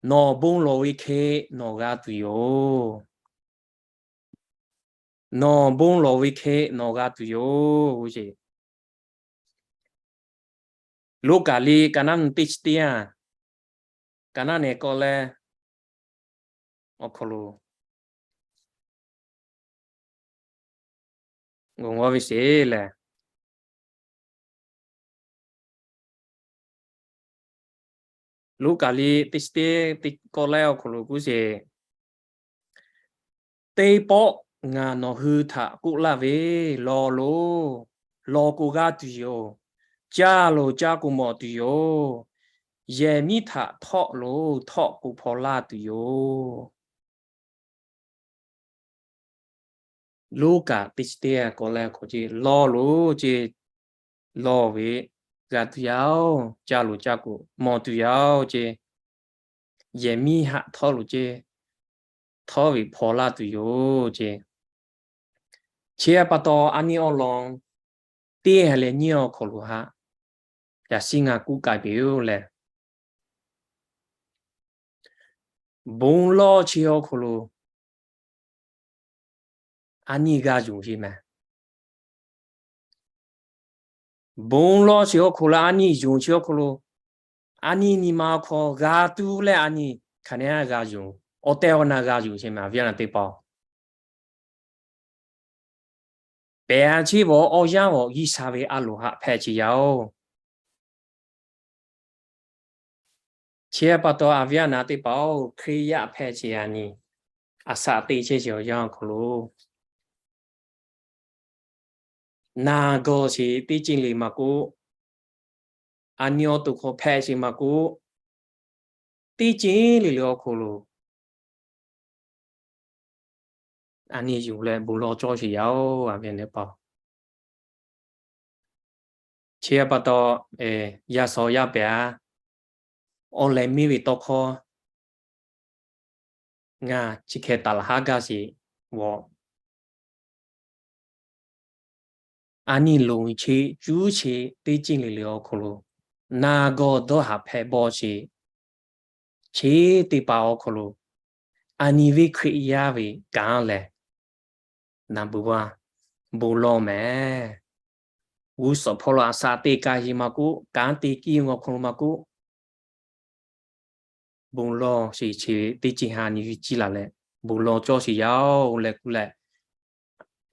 nawˬ bon lawˬ ve hk'e nawˬ g'a tuˬ yoˬ. Nawˬ bon lawˬ ve hk'e nawˬ g'a tuˬ yoˬ. Luˉkaꞈ liˇ ka naˉ nyi teˇ chi teˇ yanˇ, ka naˉ nehˬ k'awꞈ leh awˬ hk'aw lo g'aw ve sheˍ lehˬ, Luˉkaꞈ liˇ teˇ chi teˇ k'awꞈ leh awˬ hk'aw lo k'oˆ sheˍ, teˇ pawˆ ngaˬ nawˬ hui htaꞈ k'oˆ laˇ ve, lawˬ loˬ, lawˬ k'o g'a tuˬ yoˬ. Caˇ loˬ, caˇ k'o mawˬ tuˬ yoˬ. Yehˬ miˉ htaꞈ htawˆ loˬ, htawˆ k'o hpaw laˇ tuˬ yoˬ. Luˉkaꞈ teˇ chi teˇ k'awꞈ leh awˬ hk'aw lo, lawˬ loˬ ce, lawˬ ve g'a tuˬ yaˇ-oˬ, caˇ loˬ caˇ k'o mawˬ tuˬ yaˇ-oˬ ce, yehˬ miˉ haꞈ htawˆ loˬ ce, htawˆ ve hpaw laˇ tuˬ yoˬ ce. Chi pa taw a nyi awˬ lawn teˇ ha leh nyiˇ awˬ hk'aw lo haꞈ yaꞈ shiˉ ngaˬ k'oˆ k'ai peuˬ-oˬ lehˬ, bon lawˬ chi awˬ hk'aw lo a nyi g'a yonˍ sheˍ mehˍ. Bon lawˬ chi awˬ hk'aw lo a nyi yonˍ chi awˬ hk'aw lo, a nyi nyi ma awˬ hk'aw g'a tuˬ leh a nyi hk'aˬ neˇ g'a yonˍ, awˬ tehˬ awˬ na g'a yonˍ sheˍ mehˍ a viˉ a naˍ teˇ hpaˍ-oˬ. Pehˬ a ciˉ vawˬ awˬ yanˇ vawˬ G'uiˬsha ve a loˍ haꞈ hpehꞈ ce yaˇ-oˬ. Chi pa taw a viˉ a naˍ teˇ hpaˍ-oˬ, Hkriꞈ yaˇ hpehꞈ ce a nyi, a shaꞈ teꞈ chehˇ ce awˬ yanˇ awˬ hk'aw lo naˬ gawˬ sheˍ teˇ ceuˬ le maˇ k'oˆ, a nyi awˬ to hk'aw hpehꞈ sheˍ maˇ k'oˆ, teˇ ceuˬ le le awˬ hk'aw lo a nyi yonˍ leh bon lawˬ cawˇ sheˍ yaˇ-oˬ, a viˉ a naˍ teˇ hpaˍ-oˬ. Chi pa taw, yaˇ shaw yaˇ pehˍ-a, awˬ leh miˇ ve tawˇ hkawˇ ngaˬ chi hk'e taˍ laˬ haˉ gaˇ sheˍ vawˬ. A nyi loˍ ve chi cuˇ chi teˇ ceuˬ le le awˬ hk'aw lo, naˬ gawˬ dawˇ haˍ hpehꞈ bawˆ sheˍ. Chi teˇ hpaˍ awˬ hk'aw lo, a nyi ve Hkriꞈ yaˇ ve kanˉ lehˬ, naˬ bvuhꞈ g'a bon lawˬ mehˍ. G'uˇ suhˍ hpawˇ lo a shaꞈ teꞈ kaꞈ yeˬ maˇ k'oˆ, kanˉ te kiˇ ve awˬ hk'aw lo maˇ k'oˆ, bon lawˬ sheˍ. Chi teˇ ceuˬ ha nyi ve ciˇ laˬ leh, bon lawˬ cawˇ sheˍ yaˇ-oˬ leh kuˬ leh,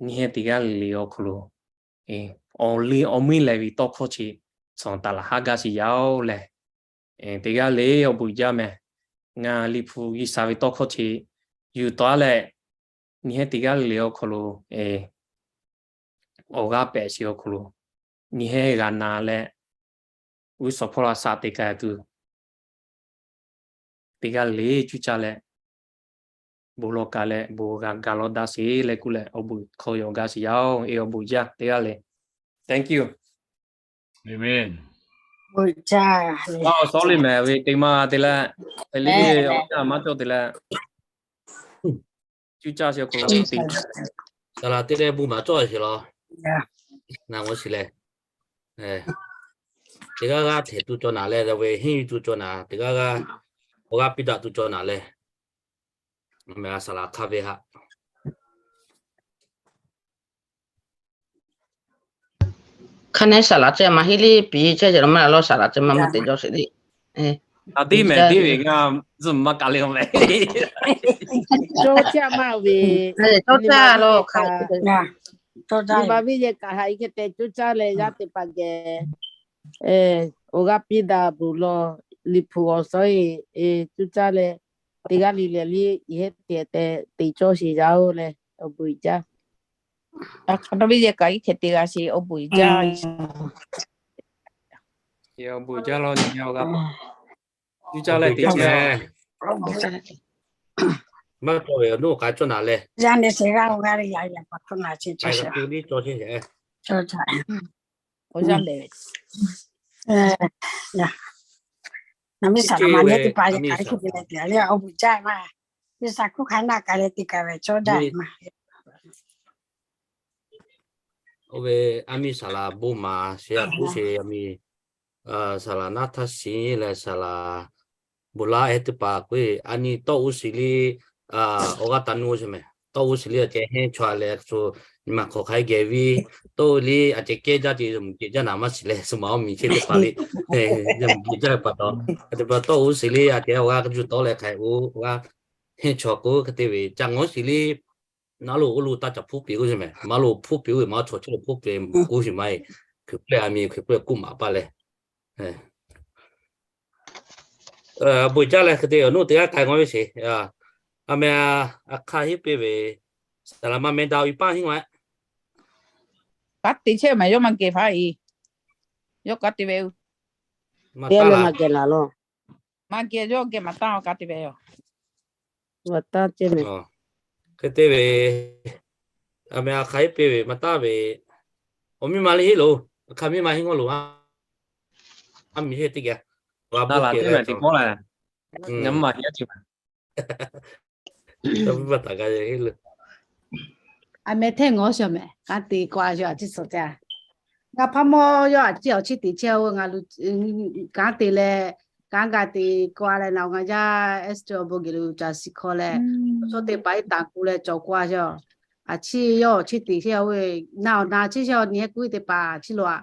nyi heh teˇ g'aˇ le le awˬ hk'aw lo awˬ le awˬ meuˇ leh ve tawˇ hkawˇ chi tcuh taˍ laˬ haˉ gaˇ sheˍ yaˇ-oˬ leh, teˇ g'aˇ le awˬ bon jaˇ mehˍ. Ngaˬ Liꞈ hpu G'uiˬsha ve tawˇ hkawˇ chi yuˬ tawˆ leh, nyi heh teˇ g'aˇ le le awˬ hk'aw lo awˬ g'aˇ pehꞈ sheˍ awˬ hk'aw lo, nyi heh g'a na leh, g'uˇ suhˍ hpawˇ lo a shaꞈ teꞈ kaꞈ tuˬ, teˇ g'aˇ le cuˇ caˇ leh, bon lawˬ kaꞈ leh bon g'a ga lawˬ daꞈ sheˍ leh kuˬ leh, awˬ bon hkawˇ yawˬ gaˇ sheˍ yaˇ-oˬ. E, awˬ bon jaˇ teˇ g'aˇ le. Thank you. Aˍmenˍ. Sorry mehˍ ve teˇ maˇ te leh, teˇ liˇ ve awˬ yanˇ maˇ cawˬ te leh, cuˇ caˇ sheˍ awˬ hk'aw lo te, saˍ laꞈ teˇ leh bon maˍ cawˇ sheˍ law. Naˬ g'awˇ shiˍ leh, teˇ g'aˇ g'aˇ hteꞈ tuˬ cawˬ naˍ leh, daꞈ ve henˇ yuˬ tuˬ cawˬ naˍ, teˇ g'aˇ g'aˇ awˬ g'aˇ piˇ daꞈ tuˬ cawˬ naˍ leh, a mehˍ a saˍ laꞈ hk'a ve haꞈ. Hk'aˬ neˉ saˍ laꞈ ceh maˇ heˆ le, piˇ chehˇ ceh lo maˇ la lawˬ, saˍ laꞈ ceh maˇ maˇ te jawˇ sheˍ le. A tiˉ mehˍ tiˉ ve ngaˬ zuhꞈ maˇ kaˬ le k'o mehˍ. Cawˇ caˇ maˇ ve, cawˇ caˇ lo hk'a, nyi ma viˉ yehˬ kaꞈ haꞈ hk'e te cawˇ caˇ leh yaˇ teˇ hpaˍ geh awˬ g'aˇ piˇ daꞈ bon lawˬ, Liꞈ hpu awˬ suhˉ e cawˇ caˇ leh, teˇ g'aˇ le le le yehˇ te te te cawˇ sheˍ yaˇ-oˬ leh, awˬ bon jaˇ. Hk'a dawˇ viˉ yehˬ kaꞈ iˉ hk'e te g'a sheˍ, awˬ bon jaˇ. Awˬ bon jaˇ lawˬ, nyi ma awˬ g'aˇ cuˇ caˇ leh te cawˇ. Maˇ cawˬ ve awˬ nuˇ k'ai cawˇ naˍ leh, yaˇ nehˬ sheˍ g'aˇ g'aˇ le yaꞈ yaꞈ pa hkawˇ na chi cawˇ sheˍ, cawˇ sheˍ. Awˬ yanˇ lehˬ, naˬ miˇ saˍ laꞈ ma nehˉ teˇ hpaˍ yaꞈ kaꞈ iˉ hk'e te leh te le, awˬ bon jaˇ maˇ. Miˇ saˍ hkuˇ hk'a naˆ kaꞈ leh te kaꞈ ve cawˇ daꞈ maˇ. Oˇ ve a miˇ saˍ laꞈ bon maˍ sheˍ, a puˉ sheˍ, a miˇ saˍ laꞈ naˉ htaˇ shiˍ leh saˍ laꞈ bon laˇ ehˉ teˇ hpaˍ k'oˆ ve, a nyi tawˇ uˉ shiˍ liˇ awˬ g'aˇ taˍ nuˇ sheˍ mehˍ. Tawˇ uˉ shiˍ liˇ a ceh henˇ chaw leh shu nyi ma hk'awꞈ hk'a geh viˇ, tawˇ uˉ liˇ a ceh kehˉ jaˇ ce, zuhꞈ mvuhꞈ jeˬ jaˇ naˍ maˇ shiˍ leh, shu ma awˬ miˬ chehˇ teˇ hpaˍ le, zuhꞈ mvuhꞈ jeˬ jaˇ ve pa taw, a te pa tawˇ uˉ shiˍ liˇ a ceh awˬ g'aˇ ka juˇ tawˉ leh hk'a-e oˇ g'aˇ henˇ chaw k'oˆ hk'e te ve ca ngawˉ shiˍ liˇ, naˉ lo oˇ lo taˇ caꞈ hpuˇ piˇ k'oˆ sheˍ mehˍ. Maˇ lo hpuˇ piˇ oˇ ve maˇ chaw chehˇ lo hpuˇ piˇ k'oˆ sheˍ maˇ heˆ. Hkui k'oˆ leh a miˬ hkui k'oˆ leh k'oˆ maˍ paˇ leh, bon jaˇ leh hk'e te awˬ nuˇ teˇ g'aˇ k'ai g'awˇ ve sheˍ. A meh a hk'aˇ heˆ piˇ ve, saˍ laꞈ ma meh daꞈ-o, iˉ paˇ henˇ g'awˇ-e. Kanˉ te chehˇ mehˍ, yawˇ maˇ geh faˉ-e. Yawˇ kanˉ te ve, maˇ geh laˬ lo, maˇ geh, yawˇ geh maˍ taˇ-o, kanˉ te ve yoˬ. Hk'e te ve, a meh a hk'aˇ heˆ piˇ ve maˇ taˍ ve, awˬ miˇ ma le heˆ loˬ, a hk'aˇ miˇ ma henˇ g'awˇ loˬ, a miˬ heˆ teˇ geh, a laˬ teˇ mehˍ teꞈ k'awꞈ leh, ngaˬ maˇ heˆ ce mehˍ. A meh hteˇ ngawˬ sheˍ mehˍ, kanˉ te k'oˆ a sheˍ, a ciˉ suhˍ te. Ngaˬ hpaˇ mawˇ yawˇ a ciˉ awˬ chiˇ teꞈ chehˇ-oˬ, ngaˬ lo kanˉ te leh, kanˉ g'a te k'oˆ a leh, naˬ ngaˬ yaˇ Esther awˬ bon geh lo caˬ shiˍ hkawˇ leh, chaw teˇ hpaˍ iˉ taˍ k'oˆ leh cawˬ k'oˆ a sheˍ. A ciˉ yawˇ awˬ chiˇ teꞈ chehˇ-oˬ ve, naˬ awˬ na ciˉ chehˇ-oˬ, nyi heh kuiˉ teˇ hpaˍ a ciˉ lo a,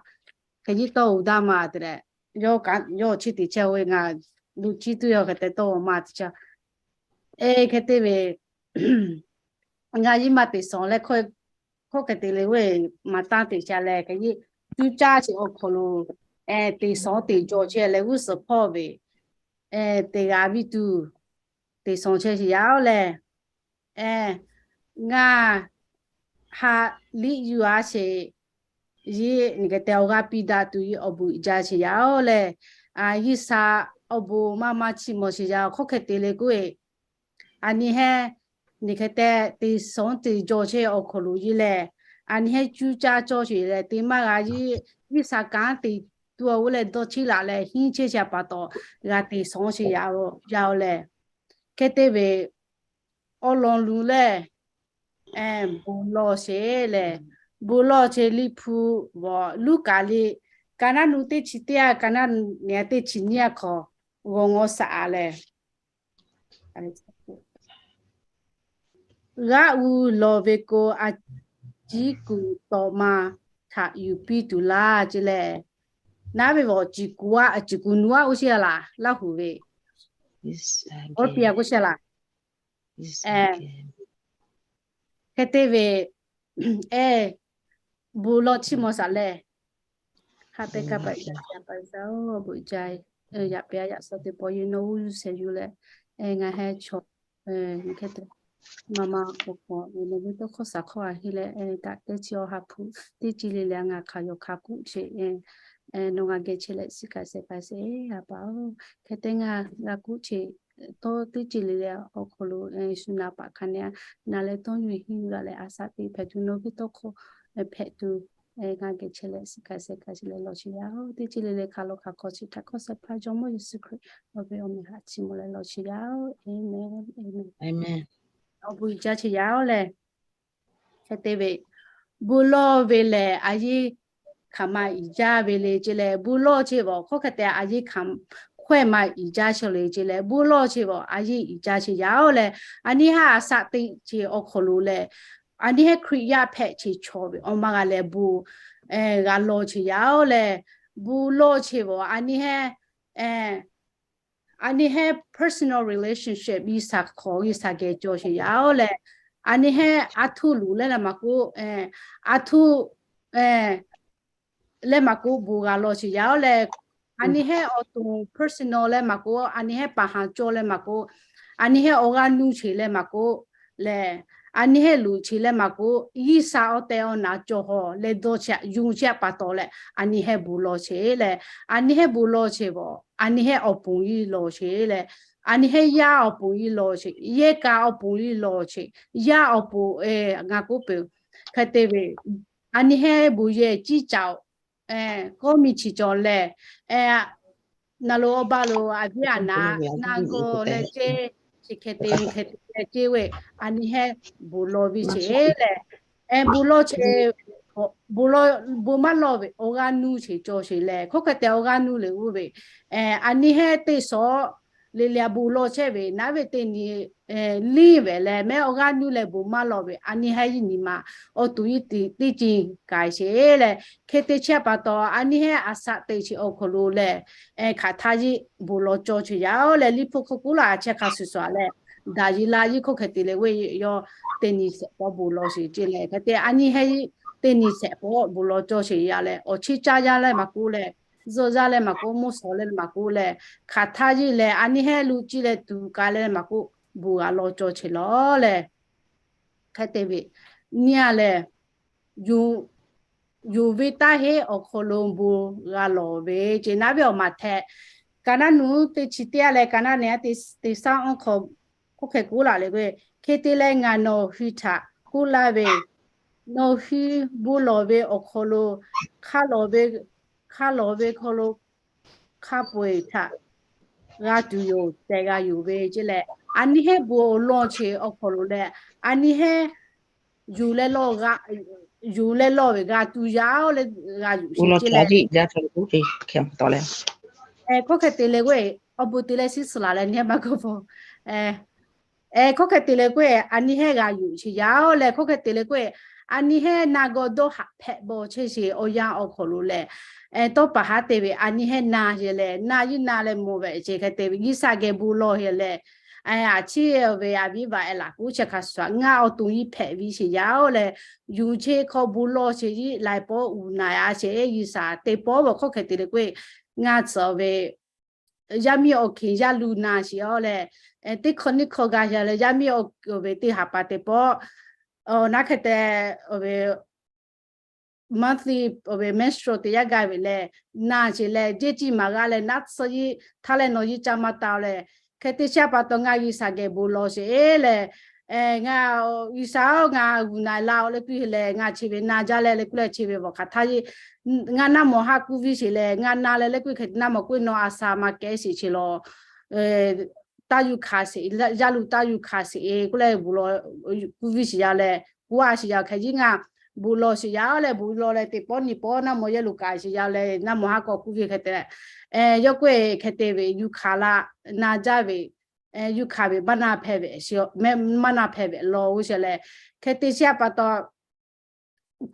hk'e yiˇ tawˇ-oˬ daˇ ma te leh, yawˇ awˬ chiˇ teꞈ chehˇ-oˬ ve, ngaˬ lo chiˇ tuˬ yawˇ hk'e te tawˇ ma te ca. E hk'e te ve, ngaˬ yiˇ maˇ teꞈ shawˍ leh, hkawˇ hk'e te le ve, maˍ taˇ teꞈ ca leh, hk'e yiˇ cuˇ caˇ sheˍ awˬ hk'aw lo, teꞈ shawˍ teꞈ jaw chehˇ leh g'uˇ suhˍ hpawˇ ve, teꞈ g'a viˇ tuˬ, teꞈ shawˍ chehˇ sheˍ yaˇ-oˬ leh, ngaˬ ha liˇ yuˬ a sheˍ, yiˇ nyi hk'e te awˬ g'aˇ piˇ daꞈ tuˬ yiˇ awˬ bon jaˇ sheˍ yaˇ-oˬ leh, G'uiˬsha awˬ bon maˇ maˇ chiˇ mawˬ sheˍ yaˇ-oˬ. Hk'oˆ hk'e te le k'oˆ-e, a nyi heh nyi hk'e te teꞈ shawˍ teꞈ jaw chehˇ awˬ hk'aw lo yiˇ leh, a nyi heh cuˇ caˇ cawˇ sheˍ leh, teˇ maˇ g'a yiˇ G'uiˬsha kanˉ te tuˬ awˬ g'uˇ leh dawˇ cheˇ laꞈ leh hiˉ chehˇ chi pa taw, g'a te shawˉ sheˍ yaˇ-oˬ leh, hk'e te ve awˬ lawn lu leh, bon lawˬ sheˍ leh, bon lawˬ che Liꞈ hpu g'aw Luˉkaꞈ liꞈ ka naˉ nu teˇ chi teˇ aˇ, ka naˉ nu nehˬ teˇ chi nyiˇ aˇ hk'aw g'aw ngawˇ shaˍ leh, g'aˇ uiˍ lawˬ ve k'o, a ciˉ kuiˬ tawꞈ ma htaꞈ yuˬ piˇ tuˬ laˇ ce leh, naˉ ve awˬ ciˉ kuiˬ a, a ciˉ kuiˬ nu a oˇ sheˍ laˇ, Laˇ huˍ ve, oˇ piˇ a k'oˆ sheˍ laˇ. Hk'e te ve, e, bon lawˬ chi mawˬ shaˍ leh, ha pehˇ kaˇ paˍ yaꞈ pa yaꞈ pa yaꞈ sa oˬ, bon jaˇ, yaꞈ pehˇ yaꞈ sa teˇ pawˆ yehˬ nawˬ uˇ yuˬ shehˍ yuˬ leh, ngaˬ heh chaw, hk'e te, maˇ maˇ k'awꞈ k'awꞈ nawˬ ve tawˇ hkawˇ shaˍ hkawˇ a heˆ leh, daꞈ teˇ chi awˬ ha hpu teˇ ci le le a ngaˬ hk'a yawˬ hk'a kuˉ cheꞈ, nawˬ ngaˬ geh chehˇ leh shiˍ kaꞈ shehˍ kaꞈ shehˍ a pa oˬ. Hk'e te ngaˬ g'a kuˉ cheꞈ tawˇ teˇ ci le le awˬ hk'aw lo shu naˍ paˍ hk'a nehˬ a, naˍ leh tawˇ nyi henˇ yuˬ la leh a shaꞈ teꞈ hpehꞈ tuˬ, nawˬ ve tawˇ hkawˇ hpehꞈ tuˬ, ngaˬ geh chehˇ leh shiˍ kaꞈ shehˍ kaꞈ shehˍ leh lawˬ sheˍ yaˇ oˬ. Teˇ ci le le hk'a lawˬ hk'a hk'aw chi htaꞈ hk'awˇ shehˍ hpaˇ Jawˇmawˇ Yeˍsuˆ Hkriꞈ awˬ ve awˬ meh htaꞈ chi mawˬ leh lawˬ sheˍ yaˇ oˬ. Aˍmenˍ. Aˍmenˍ. Awˬ bon uiˍ jaˇ sheˍ yaˇ oˬ leh, hk'e te ve, bon lawˬ ve lehˬ a yeˇ hk'aˬ ma iˍ jaˇ ve le ce leh, bon lawˬ che vaˬ hk'oˆ hk'e te a yeˇ hk'aˬ hkawehˇ ma iˍ jaˇ sheˍ le ce leh, bon lawˬ che vaˬ a yeˇ iˍ jaˇ sheˍ yaˇ oˬ leh, a nyi haˉ a shaꞈ teꞈ che awˬ hk'aw lo leh, a nyi heˉ Hkriꞈ yaˇ hpehꞈ che chaw ve awˬ ma g'a leh bon g'a lawˬ che yaˇ oˬ leh, bon lawˬ che vaˬ a nyi heˉ a nyi heˉ personal relationship G'uiˬsha hk'aw G'uiˬsha geh cawˬ sheˍ yaˇ oˬ leh, a nyi heˉ a htuˇ luˬ leh leh maˇ k'oˆ, a htuˇ leh maˇ k'oˆ bon g'a lawˬ sheˍ yaˇ oˬ leh, a nyi heˉ awˬ to personal leh maˇ k'oˆ, a nyi heˉ paˍ haˍ cawˬ leh maˇ k'oˆ, a nyi heˉ awˬ g'aˇ nuˇ che leh maˇ k'oˆ leh, a nyi heˉ luˬ che leh maˇ k'oˆ, G'uiˬsha awˬ tehˬ awˬ na cawˬ haw leh dawˇ che yonˍ che pa taw leh, a nyi heˉ bon lawˬ che leh, a nyi heˉ bon lawˬ che vaˬ a nyi heˉ awˬ pon yiˇ lawˬ che leh, a nyi heˉ yaˇ awˬ pon yiˇ lawˬ che, yehˇ kaꞈ awˬ pon yiˇ lawˬ che, yaˇ awˬ pon, ngaˬ k'oˆ peuˬ, hk'e te ve, a nyi heˉ bon yehˬ ciˇ caꞈ oˬ, kawˇ miˬ chi cawˬ leh, na lo awˬ ba lo a viˉ a naˍ na gawˬ leh ceˇ, chi hk'e te hk'e te leh ceˇ ve, a nyi heˉ bon lawˬ ve che leh, bon lawˬ che, bon maˇ lawˬ ve awˬ g'aˇ nuˇ che cawˬ sheˍ leh, hk'oˆ hk'e te awˬ g'aˇ nuˇ leh oˇ ve, a nyi heˉ teˇ shawˉ le le a bon lawˬ chehˇ ve naˉ ve teˇ nyi liˇ ve leh mehˉ awˬ g'aˇ nuˇ leh bon maˇ lawˬ ve a nyi heˉ nyi ma awˬ to yiˇ teˇ ceuˬ k'ai sheˍ leh, hk'e te chehˇ pa taw a nyi heˉ a shaꞈ teꞈ che awˬ hk'aw lo leh, hk'aˬ htaˇ yiˇ bon lawˬ cawˬ che yaˇ oˬ leh, Liꞈ hpu hk'oˆ k'oˆ laˇ chehˇ hk'a shuˍ shuˍ leh, daꞈ yiˍ la yiˇ hk'oˆ hk'e te leh ve yawˇ teˇ nyi shehˍ pawˆ bon lawˬ sheˍ ce leh, hk'e te a nyi heˉ teˇ nyi shehˍ pawˆ bon lawˬ cawˬ sheˍ yaˇ leh, awˬ chiˇ caˇ yaˇ leh maˇ k'oˆ leh, zuhꞈ yaˇ leh maˇ k'oˆ, mvuhˇ shawˍ leh maˇ k'oˆ leh, hk'aˬ htaˇ yiˇ leh a nyi heˉ lo ciˇ leh tuˬ k'ai leh maˇ k'oˆ, bon g'a lawˬ cawˬ che lawˬ leh, hk'e te ve, nyi a lehˬ, yonˍ ve taˇ heˆ awˬ hk'aw lo bon g'a lawˬ ve ce naˉ ve awˬ maˬ htehꞈ, ka naˉ nu teˇ chi teˇ aˇ leh ka naˉ nehˬ a teˇ saˉ awˬ hk'aw hk'oˆ hk'e k'oˆ laˇ leh k'o, hk'e te leh ngaˬ nawˬ hui htaꞈ k'oˆ laˇ ve, nawˬ hui bon lawˬ ve awˬ hk'aw lo, hk'a lawˬ ve, hk'a lawˬ ve hk'aw lo hk'a peu-eˬ htaꞈ g'a tuˬ yoˬ tehꞈ g'a yonˍ ve ce leh, a nyi heˉ bon awˬ lawn che awˬ hk'aw lo leh, a nyi heˉ yuˬ leh lawˇ g'a, yuˬ leh lawˇ ve g'a tuˬ yaˇ oˬ leh g'a yuˬ sheˍ ce leh, hk'oˆ hk'e te leh k'o, awˬ bon te leh shiˉ suhˍ laˬ leh nyi heˉ maˇ k'oˆ pawˬ, hk'oˆ hk'e te leh k'o, a nyi heˉ g'a yuˬ sheˍ yaˇ oˬ leh, hk'oˆ hk'e te leh k'o, a nyi heˉ na gawˬ dawˇ haꞈ hpehꞈ bawˬ chehˇ sheˍ awˬ yanˇ awˬ hk'aw lo leh, tawˇ paˍ haˉ te ve a nyi heˉ na sheˍ leh, na yiˇ na leh mawˬ ve ce hk'e te ve, G'uiˬsha geh bon lawˬ sheˍ leh, a ciˉ ve a viˉ vaꞈ ehˉ laꞈ k'oˆ chehˇ hk'a shuˍ shuˍ ngaˇ awˬ to yiˇ hpehꞈ ve sheˍ yaˇ oˬ leh, yonˍ che hk'aw bon lawˬ sheˍ yiˇ laiˬ pawˆ uiˍ na yaˇ sheˍ, G'uiˬsha teˇ pawˆ ve hk'oˆ hk'e te leh k'o, ngaˬ tcuh ve yaˇ miˇ awˬ hkeꞈ yaˇ lu na sheˍ oˬ leh, teˇ hkawˇ neˇ hkawˇ g'a yaˇ leh yaˇ miˇ awˬ ve teˇ haˍ pa teˇ pawˆ, naˉ hk'e te ve monthly ve menstrual teˇ yanˇ gaˇ ve leh, na sheˍ leh jehˇ ciˇ maˍ g'a leh naˉ tsuhˇ yiˇ htaˇ leh nawˬ yiˇ caˇ maˇ taˍ leh, hk'e te chehˇ pa taw ngaˬ G'uiˬsha geh bon lawˬ sheˍ leh, Ngaˬ G'uiˬsha-oˬ, ngaˬ g'uˬ na la-oˬ leh kuˇ lehˬ, ngaˬ chi ve na jaˇ leh leh kuˇ leh chi ve bvuhꞈ hk'aˬ htaˇ yeˇ, ngaˬ naˆ mawˬ haˉ kuˇ viˇ sheˍ leh, ngaˬ na leh leh kuˇ hk'e naˆ mawˬ k'oˆ ve nawˬ a sha maˇ kehˉ sheˍ chi lawˬ, taˇ yuˇ hkanˍ sheˍ, yaˇ lo taˇ yuˇ hkanˍ sheˍ k'oˆ leh bvuhꞈ law kuˇ viˇ sheˍ yaˇ leh, kuˇ a sheˍ yaˇ hk'e jiˇ ngaˬ bvuhꞈ law sheˍ yaˇ-oˬ leh, bvuhꞈ law leh teˇ pawˆ nyi pawˆ naˆ mawˬ yehˇ lo kaꞈ sheˍ yaˇ leh naˆ mawˬ haˉ k'awꞈ kuˇ viˇ hk'e te, yawˇ k'oˆ hk'e te ve yuˇ hkanˍ laˇ, na jaˇ ve yuˇ hkanˍ ve maˇ naˆ hpehꞈ ve, maˇ naˆ hpehꞈ ve law oˇ sheˍ leh, hk'e te chi a pa taw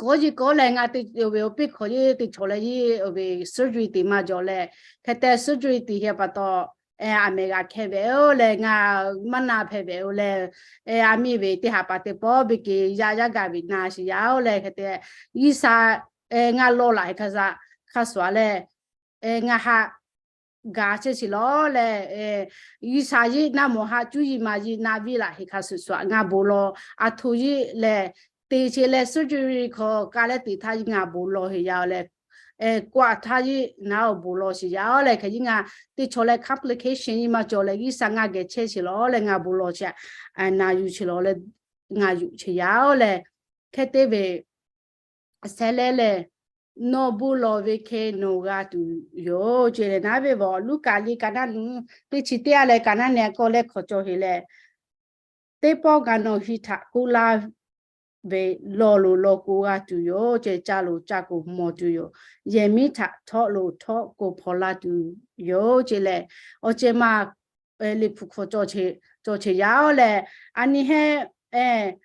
kawˆ jiˇ kawˆ leh ngaˬ te ve awˬ piˇ hkawꞈ yeˇ teˇ chaw leh yeˇ ve surgery teˇ maˇ jaw leh, hk'e te surgery teˇ hk'e pa taw, a mehˍ g'a hkeh ve-oˬ leh ngaˬ maˇ naˆ hpehꞈ ve-oˬ leh, a miˇ ve teˇ haꞈ pa teˇ pawˆ biˇ kehˬ yaˇ yaˇ gaˬ ve na sheˍ yaˇ-oˬ leh hk'e te, G'uiˬsha ngaˬ law laꞈ hk'a shuˍ a leh, ngaˬ haꞈ gaˬ chehˇ sheˍ lawˬ leh, G'uiˬsha yeˇ naˆ mawˬ haˉ cuˇ yiˍ maˍ yiˍ na viˇ laꞈ hk'a shuˍ shuˍ a ngaˬ bvuhꞈ law, a htoꞈ yeˇ leh teˇ chi leh surgery hk'aw ka leh teˇ htaˇ yeˇ ngaˬ bvuhꞈ law sheˍ yaˇ-oˬ leh, k'oˆ a htaˇ yeˇ naˆ-oˬ bvuhꞈ law sheˍ yaˇ-oˬ leh hk'e yeˇ ngaˬ teˇ chaw leh complication yeˇ maˇ cawˬ leh G'uiˬsha ngaˬ geh chehˇ sheˍ lawˬ leh ngaˬ bvuhꞈ law chi, na yuˬ sheˍ lawˬ leh ngaˬ yuˬ sheˍ yaˇ-oˬ leh, hk'e te ve sehˉ lehˉ leh, nawˬ bvuhꞈ law ve hk'e nawˬ g'a tuˬ yoˬ ce leh naˉ ve bvuhꞈ Luˉkaꞈ liꞈ ka naˉ nu teˇ chi teˇ a leh ka naˉ nehˬ k'awꞈ leh hk'awꞈ cawˬ heˍ leh, teˇ pawˆ g'a nawˬ hiˇ htaꞈ k'oˆ laˇ ve, law loˬ law k'o g'a tuˬ yoˬ ce, ca loˬ ca k'o mawˬ tuˬ yoˬ, yehˬ miˉ htaꞈ htawˆ loˬ htawˆ k'o hpawnˬ la tuˬ yoˬ ce leh, awˬ ceh ma Liꞈ hpu hk'aw cawˬ chehˇ yaˇ-oˬ leh, a nyi heˆ,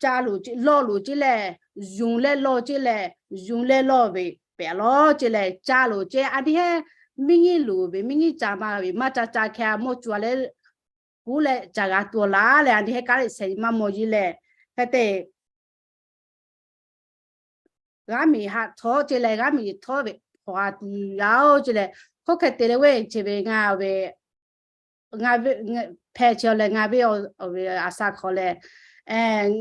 ca loˬ law loˬ ce leh, yonˍ leh law ce leh, yonˍ leh law ve pehꞈ lawˬ ce leh, ca loˬ ce a nyi heˆ, miˇ nyiˇ loˬ ve miˇ nyiˇ ca ma ve maˇ ca ca hkeh a mawˇ cu a leh, kuˉ leh ca g'a tuˬ laˬ leh a nyi heˆ kaˉ leh shehˍ maˇ mawˬ yeˇ leh, hk'e te g'aˇ miˬ haꞈ htawˇ ce leh g'aˇ miˬ htawˇ ve hpawnˬ a tuˬ yaˇ-oˬ ce leh, hk'oˆ hk'e te leh ve ce ve ngaˬ ve, ngaˬ ve hpehꞈ chehˇ leh ngaˬ ve a sha hk'aw leh,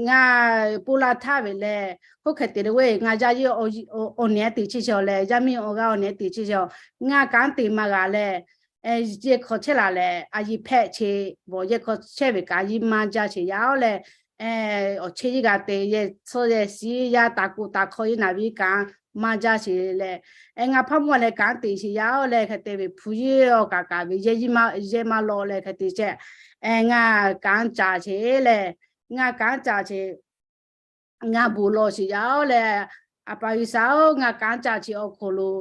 ngaˬ po la htaˇ ve leh, hk'oˆ hk'e te leh ve ngaˬ yaˇ yeˇ awˬ nehˬ teˇ chehˇ chehˇ leh, yaˇ miˇ awˬ g'aˇ awˬ nehˬ teˇ chehˇ chehˇ, ngaˬ kanˉ te maˇ g'a leh, yehˬ hk'aw chehˇ laˬ leh a yeˇ hpehꞈ che, bvuhꞈ yehˬ hk'aw chehˇ ve kaꞈ yeˇ maˇ jaˇ sheˍ yaˇ-oˬ leh, awˬ chehˇ yeˇ g'a te yehˬ tcuhˇ yehˬ shiˉ yaˇ taˍ k'o taˍ hk'aw yeˇ naˬ ve kanˉ maˇ jaˇ sheˍ leh, ngaˬ hpaˇ mawˇ leh kanˉ te sheˍ yaˇ-oˬ leh hk'e te ve hpu yeˇ awˬ kaꞈ kaꞈ ve yehˬ maˇ law leh hk'e te chehˇ, ngaˬ kanˉ ca che leh, ngaˬ kanˉ ca che ngaˬ bvuhꞈ law sheˍ yaˇ-oˬ leh, A pa G'uiˬsha-oˬ, ngaˬ kanˉ ca che awˬ hk'aw lo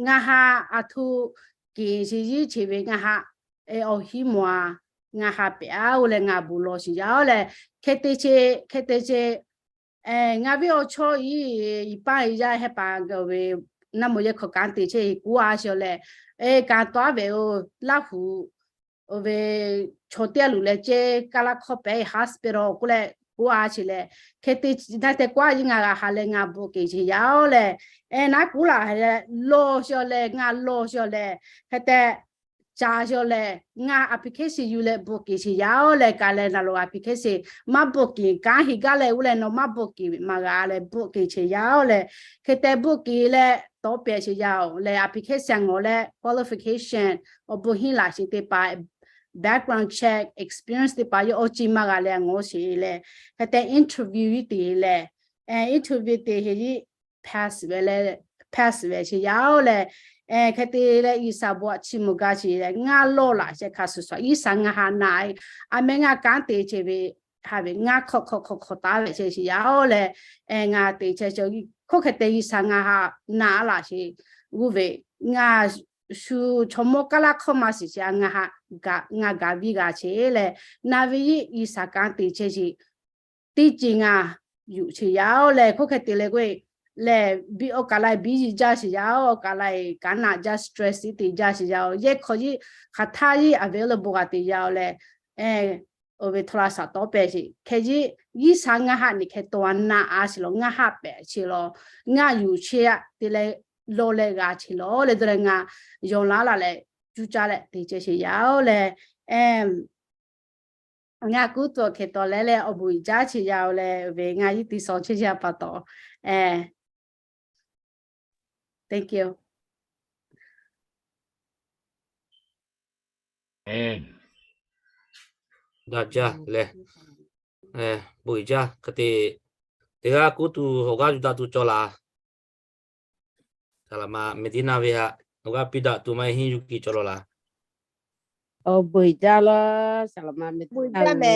ngaˬ haꞈ a htoꞈ kehˬ sheˍ yiˇ che ve ngaˬ haꞈ awˬ hiˉ mawˬ a, ngaˬ haꞈ pehꞈ a-oˬ leh ngaˬ bvuhꞈ law sheˍ yaˇ-oˬ leh, hk'e te che, hk'e te che, ngaˬ ve awˬ chawˇ iˉ, iˉ paˇ iˉ yaˇ heh paˍ gaˬ ve naˆ mawˬ yehˬ hk'aw kanˉ te chehˇ k'oˆ a sheˍ leh, kanˉ tawˆ a ve-oˬ, Laˇ huˍ oˇ ve chaw teˇ g'aˇ luˬ leh ceh kaˇ laˇ hkawˇ pehꞈ hospital k'oˆ leh k'oˆ a sheˍ leh, hk'e te naˆ te k'oˆ a yeˇ ngaˬ g'a haꞈ leh ngaˬ bvuhꞈ kehˬ sheˍ yaˇ-oˬ leh, naˉ k'oˆ laˬ leh law sheˍ leh ngaˬ law sheˍ leh, hk'e te ca sheˍ leh ngaˬ application yuˬ leh bvuhꞈ kehˬ sheˍ yaˇ-oˬ leh, ka leh naˬ lo application maˇ bvuhꞈ kehˬ kanˉ heˍ gaˇ leh oˇ leh nawˬ maˇ bvuhꞈ kehˬ ve maˇ g'a leh bvuhꞈ kehˬ sheˍ yaˇ-oˬ leh, hk'e te bvuhꞈ kehˬ leh tawˆ pehˍ sheˍ yaˇ-oˬ leh application ngawˬ leh qualification awˬ bon hinˉ laꞈ sheˍ teˇ hpaˍ background check experience teˇ hpaˍ yawˇ awˬ ceuˬ maˇ g'a leh ngawˬ sheˍ leh, hk'e te interview iˉ te leh, interview te heˍ iˉ pass ve leh, pass ve sheˍ yaˇ-oˬ leh, hk'e te leh G'uiˬsha bon aꞈ chiˇ mvuh gaˇ sheˍ leh ngaˬ lawˇ laꞈ sheh hk'a shuˍ shuˍ G'uiˬsha ngaˬ haꞈ naꞈ, a meh ngaˬ kanˉ te chehˇ ve, ha ve ngaˬ hk'awꞈ hk'awꞈ hk'awꞈ hk'awꞈ taˍ ve chehˇ sheˍ yaˇ-oˬ leh, ngaˬ te chehˇ chehˇ, hk'oˆ hk'e te G'uiˬsha ngaˬ haꞈ naꞈ laꞈ sheˍ g'uˇ ve, ngaˬ shu chaw mawˇ kaˇ laˇ hkawˇ maˇ shiˍ sheˍ a ngaˬ haꞈ, ngaˬ gaˬ viˇ g'a sheˍ leh, naˬ ve iˉ G'uiˬsha kanˉ te chehˇ sheˍ teˇ ceuˬ ngaˬ yuˬ sheˍ yaˇ-oˬ leh, hk'oˆ hk'e te leh k'oˆ lehˬ, biˇ awˬ kaˬ la biˇ yiˇ jaˇ sheˍ yaˇ-oˬ, awˬ kaˬ la kanˉ naꞈ jaˇ stress iˉ te jaˇ sheˍ yaˇ-oˬ, yehˬ hk'aw yeˇ hk'aˬ htaˇ yeˇ available g'a te yaˇ-oˬ leh, oˇ ve โทรศัพท์ tawˆ pehˍ sheˍ hk'e yeˇ, G'uiˬsha ngaˬ haꞈ nyi hk'e taw a naꞈ a sheˍ lawˬ, ngaˬ haꞈ pehꞈ sheˍ lawˬ, ngaˬ yuˬ sheˍ a te leh lawˇ leh g'a sheˍ lawˬ leh dawˇ leh ngaˬ yonˍ laˇ laˬ leh cuˇ caˇ leh te chehˇ sheˍ yaˇ-oˬ leh, ngaˬ kuˉ tuˬ hk'e taw leh leh awˬ bon uiˍ jaˇ sheˍ yaˇ-oˬ leh ve ngaˬ iˉ te shawˍ chehˇ sheˍ a pa taw. Thank you. Daꞈ jaˇ leh, bon jaˇ hk'e te, teˇ g'aˇ kuˉ tuˬ awˬ g'aˇ yuˬ daꞈ tuˬ cawˬ laˬ. Saˍ laꞈ ma Medina ve htaꞈ awˬ g'aˇ piˇ daꞈ tuˬ maˇ heˆ, henˇ yuˬ kiˬ cawˬ laˬ laˬ. Awˬ bon jaˇ laˇ, saˍ laꞈ ma Medina ve.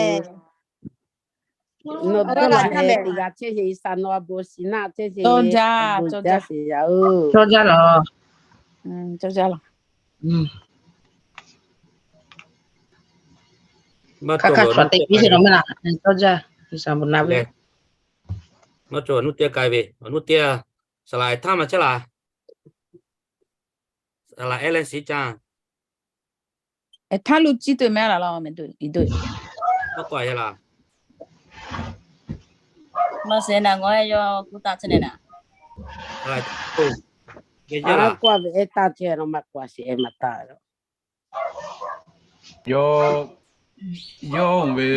Nawˬ dawˇ laˬ hehꞈ, teˇ g'aˇ chehˇ sheˍ, saˍ nawˬ a bon shiˍ naˆ chehˇ sheˍ. Bon jaˇ sheˍ yaˇ-oˬ. Cawˇ jaˇ laˬ. Cawˇ jaˇ laˬ. Maˇ cawˬ, awˬ nuˇ teˇ k'ai ve, maˇ cawˬ, awˬ nuˇ teˇ k'ai ve, awˬ nuˇ teˇ, saˍ laꞈ ehˉ htaˇ maˇ chehˇ laˬ. Saˍ laꞈ ehˉ leh shiˍ caˇ. Ehˉ htaˇ lo ciˇ te meh laˬ laˬ, maˇ k'awꞈ laˬ. Maˇ shehˍ naˬ, ngaˬ yawˇ k'oˆ taˍ chehˇ leh naˬ. K'oˆ ve ehˉ taˇ chehˇ, maˇ k'awꞈ shiˍ ehˉ maˇ taˇ. Yawˇ, yawˇ ve,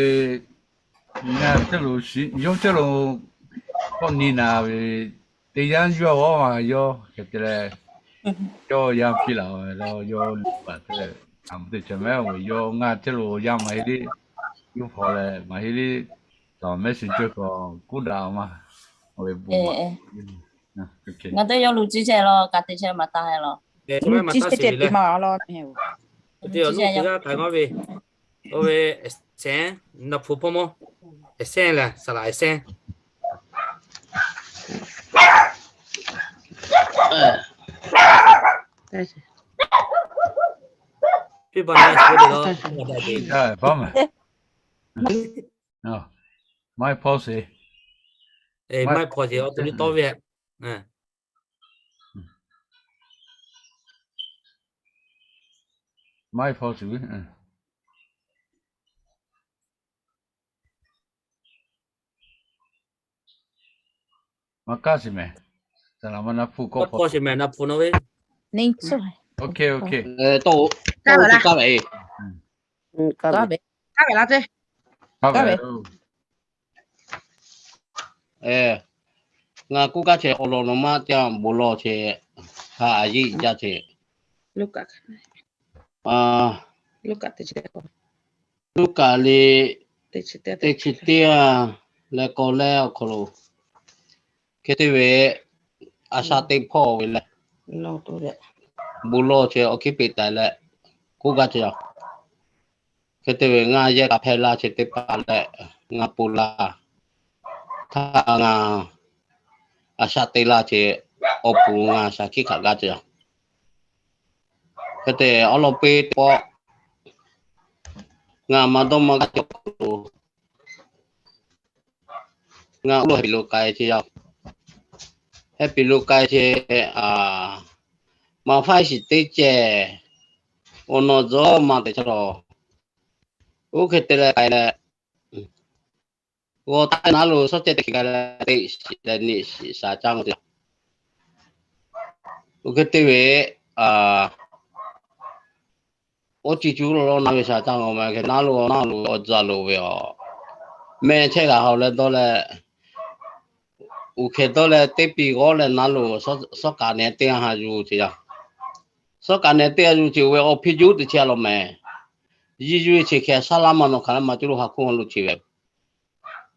ngaˬ, yawˇ cawˇ lo k'awꞈ nyi naˍ ve, teˇ yanˇ yawˇ g'awˇ ma yawˇ hk'e te leh, yawˇ yaˇ piˇ laˬ ve la, yawˇ lu paˍ te leh, a, teˇ ceuˬ mehˉ ve, yawˇ ngaˬ cawˇ lo yaˇ maˇ heˆ le, yawˇ hpaw leh maˇ heˆ le, messenger k'awꞈ k'oˆ daꞈ ma. Ngaˬ teˇ yawˇ lo ciˇ chehˇ laˬ, ka te chehˇ maˇ taˇ hehꞈ laˬ. Lo ciˇ chehˇ te maˇ laˬ. Teˇ g'aˇ k'ai ngaˇ ve, oˇ ve Eˍsenˉ, naˆ hpu hpawˇ mawˇ, Eˍsenˉ lehˬ, saˍ laꞈ Eˍsenˉ. Maˇ heˆ hpawˇ sheˍ, awˬ to liˇ tawˇ ve. Maˇ heˆ hpawˇ sheˍ ve. Maˇ kaˇ sheˍ mehˍ. Saˍ laꞈ ma naˆ hpu k'awꞈ hpawˇ sheˍ mehˍ, naˆ hpu nawˬ ve. Tawˇ, kaˇ ve, kaˇ ve, kaˇ ve laˇ ceˇ. Ngaˬ k'oˆ kaˇ chehˇ, awˬ lawn nawˬ maˇ caˇ, bon lawˬ chehˇ, ha a yeˇ jaˇ chehˇ. Luˉkaꞈ liꞈ teˇ chi teˇ leh k'awꞈ leh awˬ hk'aw lo, hk'e te ve, a shaꞈ teꞈ hpawˇ ve leh, bon lawˬ chehˇ awˬ hkiˉ peꞈ taiˍ leh k'oˆ gaˇ chehˇ a. Hk'e te ve ngaˬ yehˬ k'a hpehˇ laˇ chehˇ teˇ hpaˍ leh ngaˬ ponˬ laˇ. Htaˇ ngaˬ a shaꞈ teꞈ laˇ chehˇ awˬ pon ngaˬ shaˍ hkiˆ hk'aꞈ gaˇ chehˇ a. Hk'e te awˉ lawˉ peˇ teˇ pawˆ ngaˬ maˇ dawˇ maˇ gaˇ cawˬ lo, ngaˬ oˇ lo heh piˍ lo k'ai chehˇ yaˇ. Heh piˍ lo k'ai chehˇ, a, maˇ faiˇ shiˍ teˇ cehˬ, awˬ nawˬ dzaw maˇ teꞈ chaˇ lawˬ. Oˇ hk'e te leh k'ai leh, g'aw taˍ naˉ lo shawˉ cehˇ teˇ hkeh k'ai leh, teˇ shiˍ leh niˆ shiˍ shaˍ caˇ ngaˬ te. Oˇ hk'e te ve, a, oˇ chi cuˇ lo lawˇ naˉ ve shaˍ caˇ ngaˬ ma hk'e naˉ lo naˉ lo awˬ dzaˇ lo ve a, mehˇ chehˇ g'a haw leh dawˇ leh, uˬ hkeh dawˇ leh teˇ piˇ g'awˇ leh naˉ lo, suhˉ kaꞈ nehˬ teˇ g'aˇ ha yuˬ chehˇ yaˇ. Suhˉ kaꞈ nehˬ teˇ g'aˇ yuˬ chehˇ ve awˬ hpiˇ juˇ teꞈ chehˇ a law mehˍ. Yiˇ yuˇ ve chi hkeh shaˉ laˇ maˇ nawˬ hk'aˬ leh maˇ cuˇ lo ha hkuˇ hawˉ lo chehˇ ve.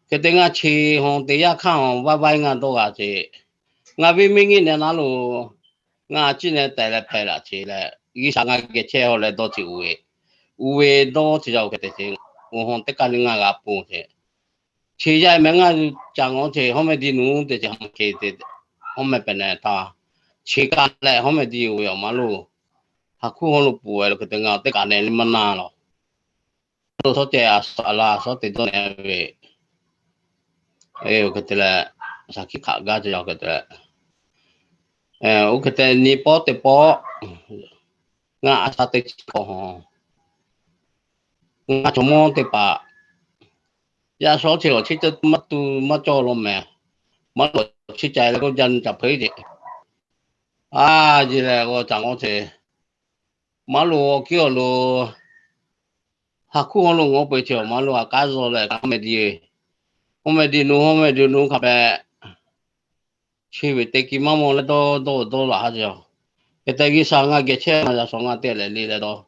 Hk'e te ngaˬ chi hawˬ teˇ yanˇ hk'aˇ hawˬ vaˇ vaˇ ngaˬ dawˇ g'a chehˇ. Ngaˬ ve miˇ ngiˇ nehˬ naˉ lo ngaˬ a ciˉ nehˬ tehˬ leh hpehꞈ laꞈ chehˇ leh, G'uiˬsha ngaˬ geh chehˇ haw leh dawˇ chehˇ oˬ ve, uˬ ve dawˇ chehˇ yaˇ oˬ hk'e te chehˇ. Oˬ hawˬ teˇ kaꞈ le ngaˬ g'a ponˬ chehˇ. Chi yaˇ mehˍ ngaˬ caꞈ ngawˬ chehˇ hawˉ meh diˇ nuˬ teˇ ceuˬ ha hk'e te, hawˉ meh pehꞈ nehˬ htaˇ, chi kaꞈ leh hawˉ meh diˇ oˬ ve awˬ maˇ lo, ha hkuˇ hawˉ lo peuˬ ve lo hk'e te ngaˬ teˇ kaꞈ nehˬ le maˇ na lawˬ. Lo shawˉ cehˇ a shaꞈ la shawˉ teꞈ dawˇ nehˬ ve, oˇ hk'e te leh shaˍ hkiˆ hk'aꞈ gaˇ chehˇ yaˇ oˬ hk'e te leh, oˇ hk'e te nyi pawˆ teˇ pawˆ ngaˬ a shaꞈ teꞈ chi k'awꞈ hawˬ. Ngaˬ chaw mawˇ teˇ hpaˍ yaˇ shawˉ chehˇ lawˬ chi cawˇ maˇ tu maˇ cawˇ law mehˍ. Maˇ lawˬ chi ca leh k'oˆ jaˇ nu caꞈ hpeuˉ ceꞈ. A, yeˬ leh g'aw caꞈ ngawˬ chehˇ. Maˇ lo awˬ kiˉ awˬ lo ha hkuˇ hawˉ lo ngawˬ peu chehˇ awˬ maˇ lo a k'aˉ zaw leh hawˉ meh diˇ, hawˉ meh diˇ nu hawˉ meh diˇ nu hk'a pehꞈ chi ve teˇ kiˇ maˇ mawˬ leh dawˇ dawˇ dawˇ laˬ ha chehˇ a. Hk'e te G'uiˬsha ngaˬ geh chehˇ na yaꞈ shawnˍ ngaˬ teˇ leh le leh dawˇ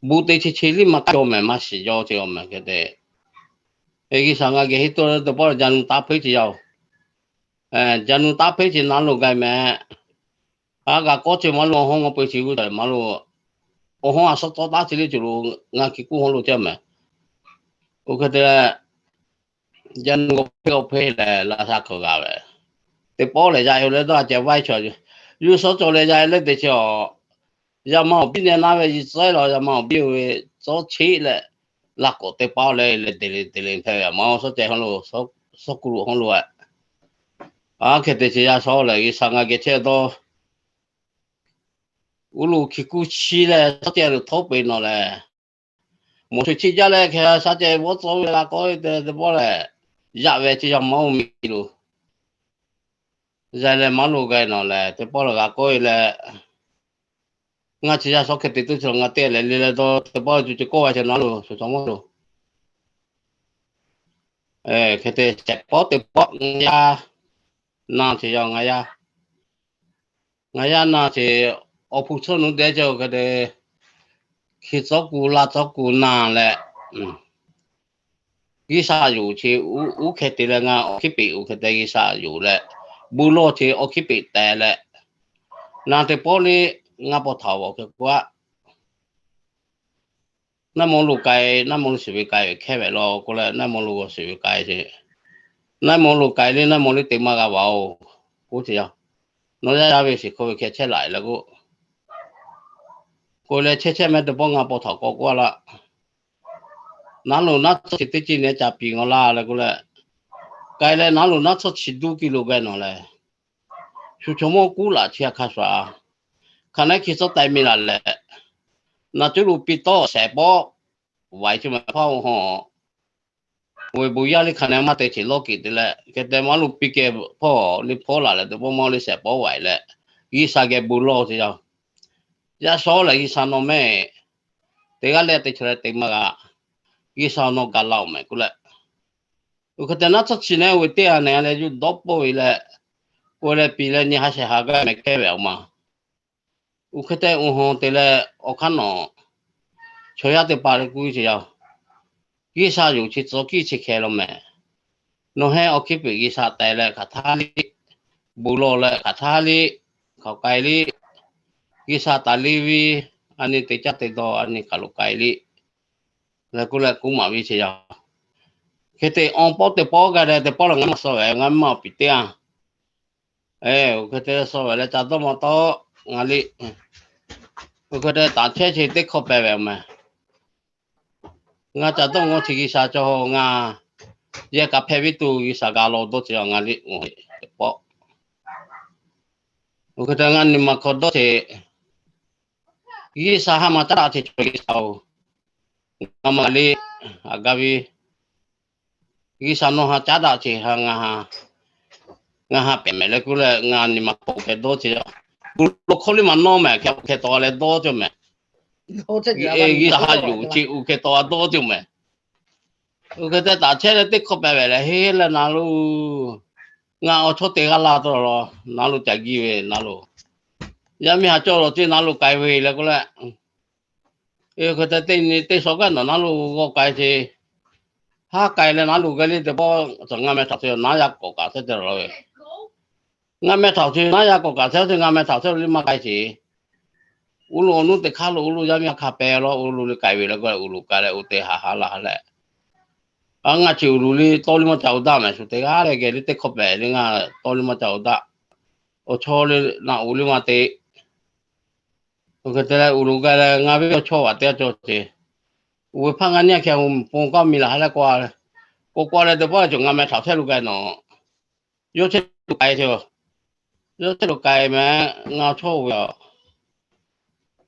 Bon te che che liˇ maˇ k'aˇ jaw mehˍ, maˇ shiˍ jaw ce awˬ mehˍ hk'e te. G'uiˬsha ngaˬ geh henˇ tuˬ teˇ pawˆ lehˬ, jaˇ nu taˇ hpeˉ ce yaˇ oˬ. Jaˇ nu taˇ hpeˉ ce naˉ lo gaˇ mehˍ. A g'a kawˆ ce maˇ lo awˬ hawˉ ngaw peu ce g'uˇ taˍ maˇ lo, awˬ hawˉ a suhˉ tawˇ taˉ ce le cuˬ lo ngaˬ hki kuˇ hawˉ lo ce mehˍ. Oˇ hk'e te leh, jaˇ nu g'aw hpeˇ g'aw hpeˇ leh laˇ sha hk'aw g'a ve, teˇ pawˆ lehˬ yaˇ eo leh dawˇ a ceh vaiˇ chaw, yuˬ suhˉ cawˬ leh yaˇ leh te ce awˬ, yaˇ ma awˬ piˇ neh naˉ ve yi tcuhˉ la, yaˇ ma awˬ piˇ ve tcuhˉ cheˆ leh, laˇ k'awꞈ teˇ pawˆ leh leh te le te le hpehꞈ ve, a ma awˬ suhˉ ceh hawˉ lo, suhˉ kuˇ lo hawˉ lo a. A hk'e te ce yaˇ sawˉ lehˬ, G'uiˬsha ngaˬ geh chehˇ dawˇ, uˉ lo hki kuˇ chiˇ leh suhˉ ceh lo htawˇ peꞈ nawˬ lehˬ, mawˬ shuˍ chiˇ jaˇ leh hk'e sha ceh vawˇ tcuhˉ ve la k'awꞈ te teˇ pawˆ lehˬ, yaꞈ ve ce yaˇ maˇ oˇ miˬ lo, yaˇ leh maˇ lo gaˇ nawˬ lehˬ teˇ pawˆ lehˬ g'a k'oˆ e leh, ngaˬ chi yaˇ sawˉ hk'e te tuˬ chi ngaˬ te leh le leh dawˇ teˇ pawˆ lehˬ cuˬ ce k'oˆ ve ce naˉ lo shuˍ chaw mawˇ lo. Hk'e te shehˍ pawˆ teˇ pawˆ ngaˬ yaˇ na ce yaˇ ngaˬ yaˇ, ngaˬ yaˇ na ce awˬ hpu tcuhˇ nu dehꞈ ce hk'e te, hki tcuhˉ kuˬ laˇ tcuhˉ kuˬ na leh, G'uiˬsha yonˍ ce uˉ hk'e te leh ngaˬ awˬ hkiˉ peꞈ oˬ hk'e te G'uiˬsha yonˍ leh, bon lawˇ ce awˬ hkiˉ peꞈ teh leh, na teˇ pawˆ le ngaˬ paw htaꞈ awˬ hk'e k'oˆ a, naˇ maw lo k'ai, naˇ maw lo shiˍ ve k'ai ve hkehˇ ve law k'oˆ leh, naˇ maw lo g'aw shiˍ ve k'ai ce, naˇ maw lo k'ai le naˇ maw le te maˇ g'a vaˬ oˬ k'oˆ ce yaˇ. Nawˬ yaˇ yaˇ ve shiˍ hk'oˆ ve hkeh chehˇ laꞈ leh k'o, k'oˆ leh chehˇ chehˇ mehˍ teˇ pawˆ ngaˬ paw htaꞈ k'awꞈ k'oˆ a laˇ. Naˉ lo naˉ tsuhˇ chi teˇ ceuˬ nehˬ ca piˍ ngaw laˇ leh k'oˆ leh, k'ai leh naˉ lo naˉ tsuhˇ chi duˇ kiˇ lo gaˇ nawˬ lehˬ, shu chaw mawˇ kuˉ laꞈ chi a hk'a shuˍ, hk'aˬ naˉ hki tcuhˉ taiˍ miˬ laˬ leh, naˬ cuˉ lo piˇ tawˆ shehˍ pawˆ vaiˍ chi ma hpaˇ oˬ hawˬ, ve bon yaˇ le hk'aˬ naˉ maˇ te ce lawˇ kiꞈ te leh hk'e te maˇ lo piˇ keh hpawˇ le hpawˇ laˬ leh teˇ pawˆ maˇ le shehˍ pawˆ vaiˍ leh, G'uiˬsha geh bon lawˇ ce yaˇ. Yaˇ sawˉ lehˬ G'uiˬsha nawˬ mehˍ, teˇ g'aˇ leh teˇ chaw leh te maˇ g'a, G'uiˬsha nawˬ gaˬ la oˬ mehˍ k'oˆ leh, oˇ hk'e te naˉ tsuhˇ chi nehˬ ve teˇ g'aˇ nehˬ leh yuˬ dawˇ pawˆ ve leh, k'oˆ leh piˍ leh nyi ha shehˍ ha gaˇ mehˍ hkehˇ ve awˬ ma. Oˇ hk'e te oˇ hawˬ te leh awˬ hk'aˇ nawˬ chaw yaˇ teˇ hpaˍ leh kuˇ ce yaˇ, G'uiˬsha yonˍ chi tcuhˉ kiˇ chi hkeh law mehˍ. Nawˬ hehnˇ awˬ hkiˉ peꞈ G'uiˬsha teh leh hk'aˬ htaˇ liˇ, bon lawˇ leh hk'aˬ htaˇ liˇ, hk'aˬ k'ai liˇ, G'uiˬsha taˍ liˇ ve, a nyi te caˇ te dawˇ a nyi hk'aˬ lo k'ai liˇ leh k'oˆ leh k'oˆ maˍ ve ce yaˇ. Hk'e te awˬ pawˆ teˇ pawˆ gaˇ leh teˇ pawˆ lehˬ ngaˬ maˇ suh ve, ngaˬ maˇ awˬ piˍ teˇ a. Oˇ hk'e te suh ve leh ca dawˇ maw tawˆ ngaˬ liˇ, oˇ hk'e te taˍ chehˇ ce teˇ hkawˇ pehˍ ve awˬ mehˍ. Ngaˬ ca dawˇ ngaw ce G'uiˬsha cawˬ ngaˬ yehˬ kaꞈ hpehꞈ ve tuˬ G'uiˬsha gaˬ law dawˇ ce ngaˬ liˇ oˬ teˇ pawˆ. Oˇ hk'e te ngaˬ nyi ma hk'aw dawˇ ce, G'uiˬsha ha ma caˉ daꞈ ce cawˬ G'uiˬsha oˬ, ngaˬ ma liˇ, a gaˇ ve G'uiˬsha nawˬ ha caˉ daꞈ ce ha ngaˬ ha, ngaˬ ha pehꞈ mehˍ leh k'oˆ leh ngaˬ nyi ma hk'aw hk'e dawˇ ce yaˇ. Bon lawˇ hkawˇ liˇ maˬ nawˇ mehˍ hk'e hk'e taw leh dawˇ ce mehˍ. G'uiˬsha ha yonˍ ce oˇ hk'e taw a dawˇ ce mehˍ. Oˇ hk'e te taˍ chehˇ leh teˇ hkawˇ pehˍ ve lehˬ heˆ leh naˉ lo, ngaˬ awˬ chawˇ te g'aˇ laˇ tawˆ la, naˉ lo ca giˇ ve naˉ lo, yaˇ miˇ ha cawˇ lawˬ ce naˉ lo k'ai ve leh k'oˆ leh, oˇ hk'e te teˇ nyi teˇ shawˉ gaˇ nawˬ naˉ lo g'aw k'ai ce, haˉ k'ai leh naˉ lo gaˇ liˇ teˇ pawˆ tcuh ngaˇ meh htaꞈ te naˉ yaˇ k'awꞈ kaꞈ chehˇ te la ve. Ngaˇ meh htaꞈ te naˉ yaˇ k'awꞈ kaꞈ chehˇ te ngaˇ meh htaꞈ te liˇ maˇ k'ai ce. Uˉ lo awˬ nuˇ teˇ hk'aˇ lo uˉ lo yaˇ miˇ a hk'a pehˍ law uˉ lo le k'ai ve leh k'oˆ leh uˉ lo k'ai leh oˇ te haˍ haˍ laˬ leh, a ngaˬ ce uˉ lo le tawˇ liˇ maˇ ca oˇ daꞈ mehˍ shu teˇ g'aˇ leh geh le teˇ hkawˇ pehˍ le ngaˬ tawˇ liˇ maˇ ca oˇ daꞈ. Awˬ chawˇ le naꞈ uˉ liˇ maˇ te. Oˇ hk'e te leh uˉ lo gaˇ leh ngaˬ ve awˬ chawˇ vaꞈ teˇ g'aˇ cawˬ ce. Uˉ ve hpaˇ ngaˬ nyi a hkeh a ponˬ k'aˇ miˬ laˬ ha leh k'oˆ a leh, k'oˆ k'oˆ leh teˇ pawˆ cawˬ ngaˇ meh htaꞈ chehˇ lo k'ai nawˬ, yawˇ chehˇ lo k'ai ce, yawˇ chehˇ lo k'ai mehˍ ngaˬ awˬ chawˇ ve a,